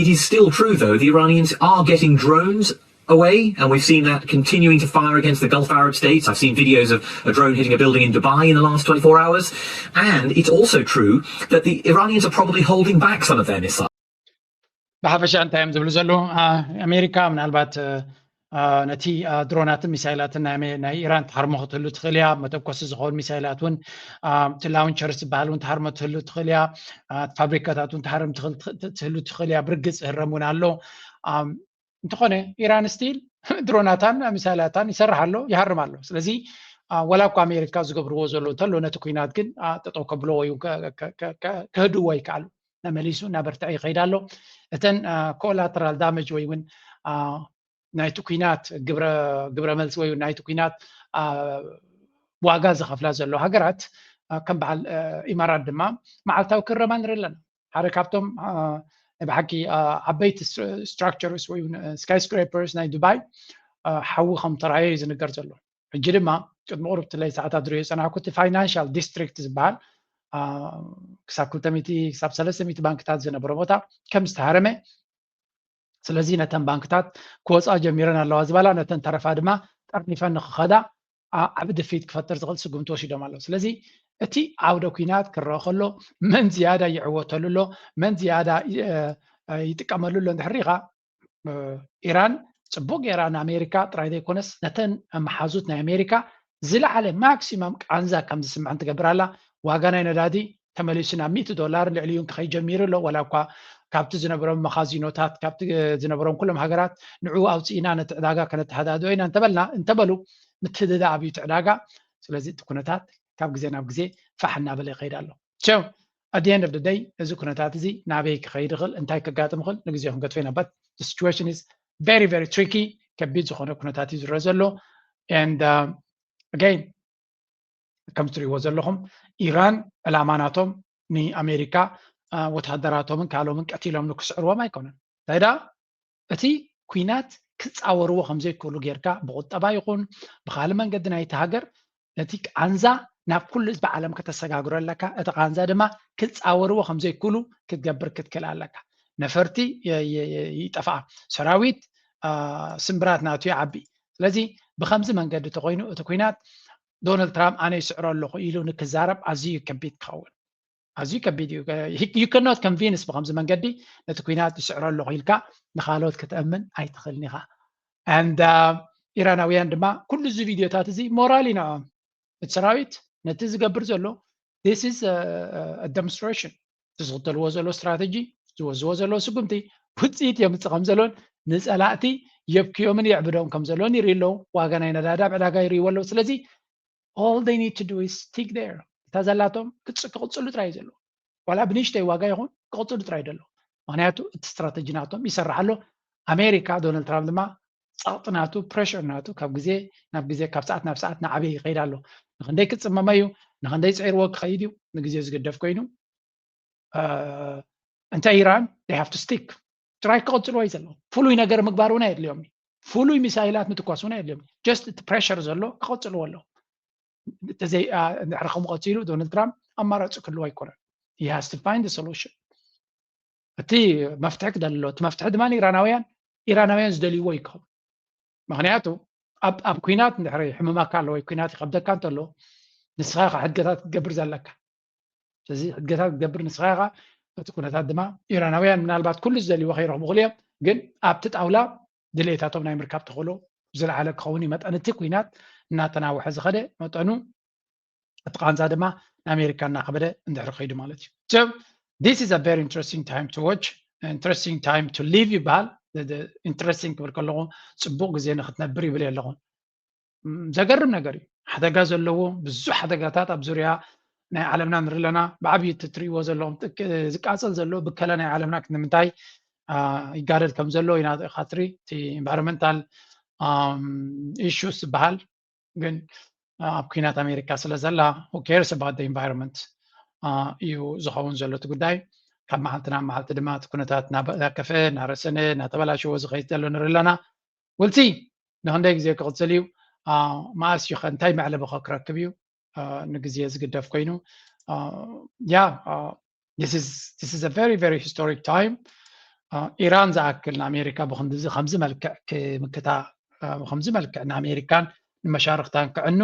it is still true, though, the Iranians are getting drones away, and we've seen that continuing to fire against the Gulf Arab states. I've seen videos of a drone hitting a building in Dubai in the last twenty-four hours. And it's also true that the Iranians are probably holding back some of their missiles. ብሓፈሻ እንታይ እዮም ዝብሉ ዘለዉ? ኣሜሪካ ምናልባት ነቲ ድሮናትን ሚሳይላትን ናይ ኢራን ትሃርሞ ክትህሉ ትኽእል እያ። መተኮሲ ዝኸውን ሚሳይላት እውን እቲ ላውንቸርስ ዝበሃል እውን ትሃርሞ ትህሉ ትኽእል እያ። ፋብሪካታት እውን ትሃርም ትህሉ ትኽእል እያ። ብርግፅ ህረም እውን ኣሎ። እንተኾነ ኢራን ስቲል ድሮናታን ሚሳይላታን ይሰርሕ ኣሎ፣ ይሃርም ኣሎ። ስለዚ ወላ እኳ ኣሜሪካ ዝገብርዎ ዘሎ እንተሎ ነቲ ኩናት ግን ጠጠው ከብሎ ወይ ከህድዎ ይከኣሉ። መሊሱ እናበርትዐ ይኸይድ ኣሎ። እተን collateral damage ወይ እውን ናይቲ ኩናት ግብረ መልሲ ወይ እውን ናይቲ ኩናት ዋጋ ዝኸፍላ ዘሎ ሃገራት ከም በዓል ኢማራት ድማ መዓልታዊ ክረማ ንርኢ ኣለና። ሓደ ካብቶም ብሓቂ ዓበይቲ structures ወይ skyscrapers ናይ ዱባይ ሓዊ ከም ተራዮ እዩ ዝንገር ዘሎ። ሕጂ ድማ ቅድሚ ቁሩብ ትለይ ሰዓታት ዝሪኦ ዝፀናሕኩ እቲ financial district ዝበሃል ክሳብ ክልተ ሚእቲ ክሳብ ሰለስተ ሚእቲ ባንክታት ዝነበረ ቦታ ከም ዝተሃረመ፣ ስለዚ ነተን ባንክታት ክወፃ ጀሚረን ኣለዋ ዝበላ ነተን ተረፋ ድማ ጠርኒፈን ንክኸዳ ዓቢ ድፍኢት ክፈጥር ዝኽእል ስጉምቲ ወሲዶም ኣለዉ። ስለዚ እቲ ዓውደ ኲናት ክረአ ከሎ መን ዝያዳ ይዕወተሉ ኣሎ፣ መን ዝያዳ ይጥቀመሉ ኣሎ እንድሕር ሪኢኻ ኢራን ጽቡቕ ገይራ ንኣሜሪካ ጥራይ ዘይኮነስ ነተን መሓዙት ናይ ኣሜሪካ ዝለዓለ ማክሲማም ቃንዛ ከም ዝስምዐን ትገብር ኣላ። ዋጋ ናይ ነዳዲ ተመሊሱ ናብ ሚእቲ ዶላር ልዕሊኡ ክኸይድ ጀሚሩ ኣሎ። ዋላ እኳ ካብቲ ዝነበሮም መኻዚኖታት ካብቲ ዝነበሮም ኩሎም ሃገራት ንዕኡ ኣውፅኢና ነቲ ዕዳጋ ከነተሃዳድኦ ኢና እንተበልና እንተበሉ ምትህድዳእ ኣብዩ እቲ ዕዳጋ። ስለዚ እቲ ኩነታት ካብ ግዜ ናብ ግዜ ፋሕ እናበለ ይኸይድ ኣሎ። So at the end of the day እዚ ኩነታት እዚ ናበይ ክኸይድ ይኽእል እንታይ ከጋጥም ይኽእል ንግዜ ክንገጥፎ ኢና። But the situation is very very tricky። ከቢድ ዝኾነ ኩነታት እዩ ዝረአ ዘሎ። And again ከም ትሪእዎ ዘለኹም ኢራን ዕላማ ናቶም ንኣሜሪካ ወታደራቶምን ካልኦምን ቀቲሎም ንክስዕርዎም ኣይኮነን። እንታይ ደኣ እቲ ኲናት ክፃወርዎ ከምዘይክእሉ ጌርካ ብቁጠባ ይኹን ብካልእ መንገዲ ናይቲ ሃገር ነቲ ቃንዛ ናብ ኩሉ ህዝቢ ዓለም ከተሰጋግሮ ኣለካ። እቲ ቃንዛ ድማ ክፃወርዎ ከምዘይክእሉ ክትገብር ክትክእል ኣለካ። ነፈርቲ ይጠፍኣ፣ ሰራዊት ስምብራት ናቱ ይዓቢ። ስለዚ ብከምዚ መንገዲ ተኮይኑ እቲ ኩናት ዶናልድ ትራምፕ ኣነ ይስዕሮ ኣለኹ ኢሉ ንክዛረብ ኣዝዩ ከቢድ ክኸውን ኣዝዩ ከቢድ እዩ። You cannot convince ብከምዚ መንገዲ ነቲ ኩናት ይስዕሮ ኣለኹ ኢልካ ንካልኦት ከተእምን ኣይትኽእልን ኢኻ። And ኢራናውያን ድማ ኩሉ እዚ ቪድዮታት እዚ ሞራል እዩ ንዕኦም። እቲ ሰራዊት ነቲ ዝገብር ዘሎ this is demonstration እቲ ዝኽተልዎ ዘሎ ስትራተጂ ዝወዝዎ ዘለዉ ስጉምቲ ውፅኢት የምፅእ ከም ዘሎን ንፀላእቲ የብክዮምን የዕብዶም ከም ዘሎን ይርኢ ኣለዉ። ዋጋ ናይ ነዳዲ ኣብ ዕዳጋ ይርእይዎ ኣለዉ። ስለዚ all they need to do is stick there እታ ዘላቶም ክቅፅሉ ጥራይ ዘሎ ዋላ ብንእሽተይ ዋጋ ይኹን ክቅፅሉ ጥራይ ዘሎ ምክንያቱ እቲ ስትራተጂ ናቶም ይሰርሕ ኣሎ። ኣሜሪካ ዶናልድ ትራምፕ ድማ ፀቕጢ ናቱ ፕሬሽር ናቱ ካብ ግዜ ናብ ግዜ ካብ ሰዓት ናብ ሰዓት ናዓበየ ይኸይድ ኣሎ። ንክንደይ ክፅመመ እዩ ንክንደይ ፀይርዎ ክኸይድ እዩ ንግዜ ዝግደፍ ኮይኑ እንተ ኢራን they have to stick ትራይ ክቐፅልዎ እዩ ዘለዎ። ፍሉይ ነገር ምግባር እውን ኣየድልዮም እዩ። ፍሉይ ሚሳይላት ምትኳስ እውን ኣየድልዮም እዩ። Just እቲ ፕሬሽር ዘሎ ክቐፅልዎ ኣለዎ። እንድሕሪ ከምኡ ቀፂሉ ዶናልድ ትራምፕ ኣማራፂ ክህልዎ ኣይኮነን። He has to find solution። እቲ መፍትሒ ክደሊ ኣለዎ። እቲ መፍትሒ ድማ ኢራናውያን ኢራናውያን ዝደልይዎ ይከውን። ምክንያቱ ኣብ ኩናት እንድሕሪ ሕምማካ ኣሎ ወይ ኩናት ይከብደካ እንተሎ ንስኻ ኢኻ ሕድገታት ክትገብር ዘለካ። ስለዚ ሕድገታት ክትገብር ንስኻ ኢኻ። እቲ ኩነታት ድማ ኢራናውያን ምናልባት ኩሉ ዝደልይዎ ከይረኽቡ ክእሉ እዮም። ግን ኣብቲ ጣውላ ድሌታቶም ናይ ምርካብ ተኽእሎ ዝለዓለ ክኸውን እዩ። መጠን እቲ ኩናት እናተናውሐ ዝኸደ መጠኑ እቲ ቃንዛ ድማ ንኣሜሪካ እናኸበደ እንድሕሪ ከይዱ ማለት እዩ። So this is a very interesting time to watch, interesting time to live ይበሃል። Interesting ክብል ከለኹ ፅቡቕ ግዜ ንክትነብር ይብል ኣለኹ። ዘገርም ነገር እዩ። ሓደጋ ዘለዎ ብዙሕ ሓደጋታት ኣብ ዙርያ ናይ ዓለምና ንርኢ ኣለና። ብዓብዪ እቲ ትርእይዎ ዘለኹም ዝቃፀል ዘሎ ብከለ ናይ ዓለምና ክንምንታይ ይጋደል ከም ዘሎ ኢና ኢኻ ትርኢ። እቲ environmental issues ዝበሃል ግን ኣብ ኩናት ኣሜሪካ ስለ ዘላ who cares about the environment እዩ ዝኸውን ዘሎ እቲ ጉዳይ። ካብ መዓልቲ ናብ መዓልቲ ድማ እቲ ኩነታት እናከፈ እናረሰነ እናተበላሸወ ዝኸይድ ዘሎ ንርኢ ኣለና። We'll see ንክንደይ ግዜ ክቕፅል እዩ፣ መኣስ እዩ ከ እንታይ መዕለቢ ከ ክረክብ እዩ ንግዜ ዝግደፍ ኮይኑ። Yeah, this is a very very historic time. ኢራን ዝኣክል ንኣሜሪካ ብክንድዚ ከምዚ መልክዕ ክምክታ ብከምዚ መልክዕ ንኣሜሪካን ንመሻርክታን ክዕኑ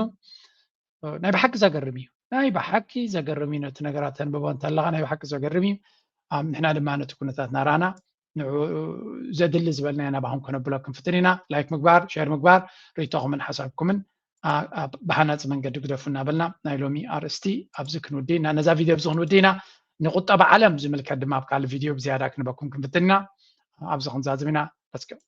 ናይ ብሓቂ ዘገርም እዩ። ናይ ብሓቂ ዘገርም እዩ። ነቲ ነገራት ተንብቦ እንተለካ ናይ ብሓቂ ዘገርም እዩ። ንሕና ድማ ነቲ ኩነታት ናራና ንዑ ዘድሊ ዝበልናዮ ናባኹም ከነብሎ ክንፍትን ኢና። ላይክ ምግባር፣ ሼር ምግባር፣ ርእይቶኹምን ሓሳብኩምን ብሃናፂ መንገዲ ግደፉ እናበልና ናይ ሎሚ ኣርእስቲ ኣብዚ ክንውዲ ኢና። ነዛ ቪድዮ ኣብዚ ክንውዲ ኢና። ንቁጠባ ዓለም ዝምልከት ድማ ኣብ ካልእ ቪድዮ ብዝያዳ ክንበኩም ክንፍትን ኢና። ኣብዚ ክንዛዝም ኢና። Let's go.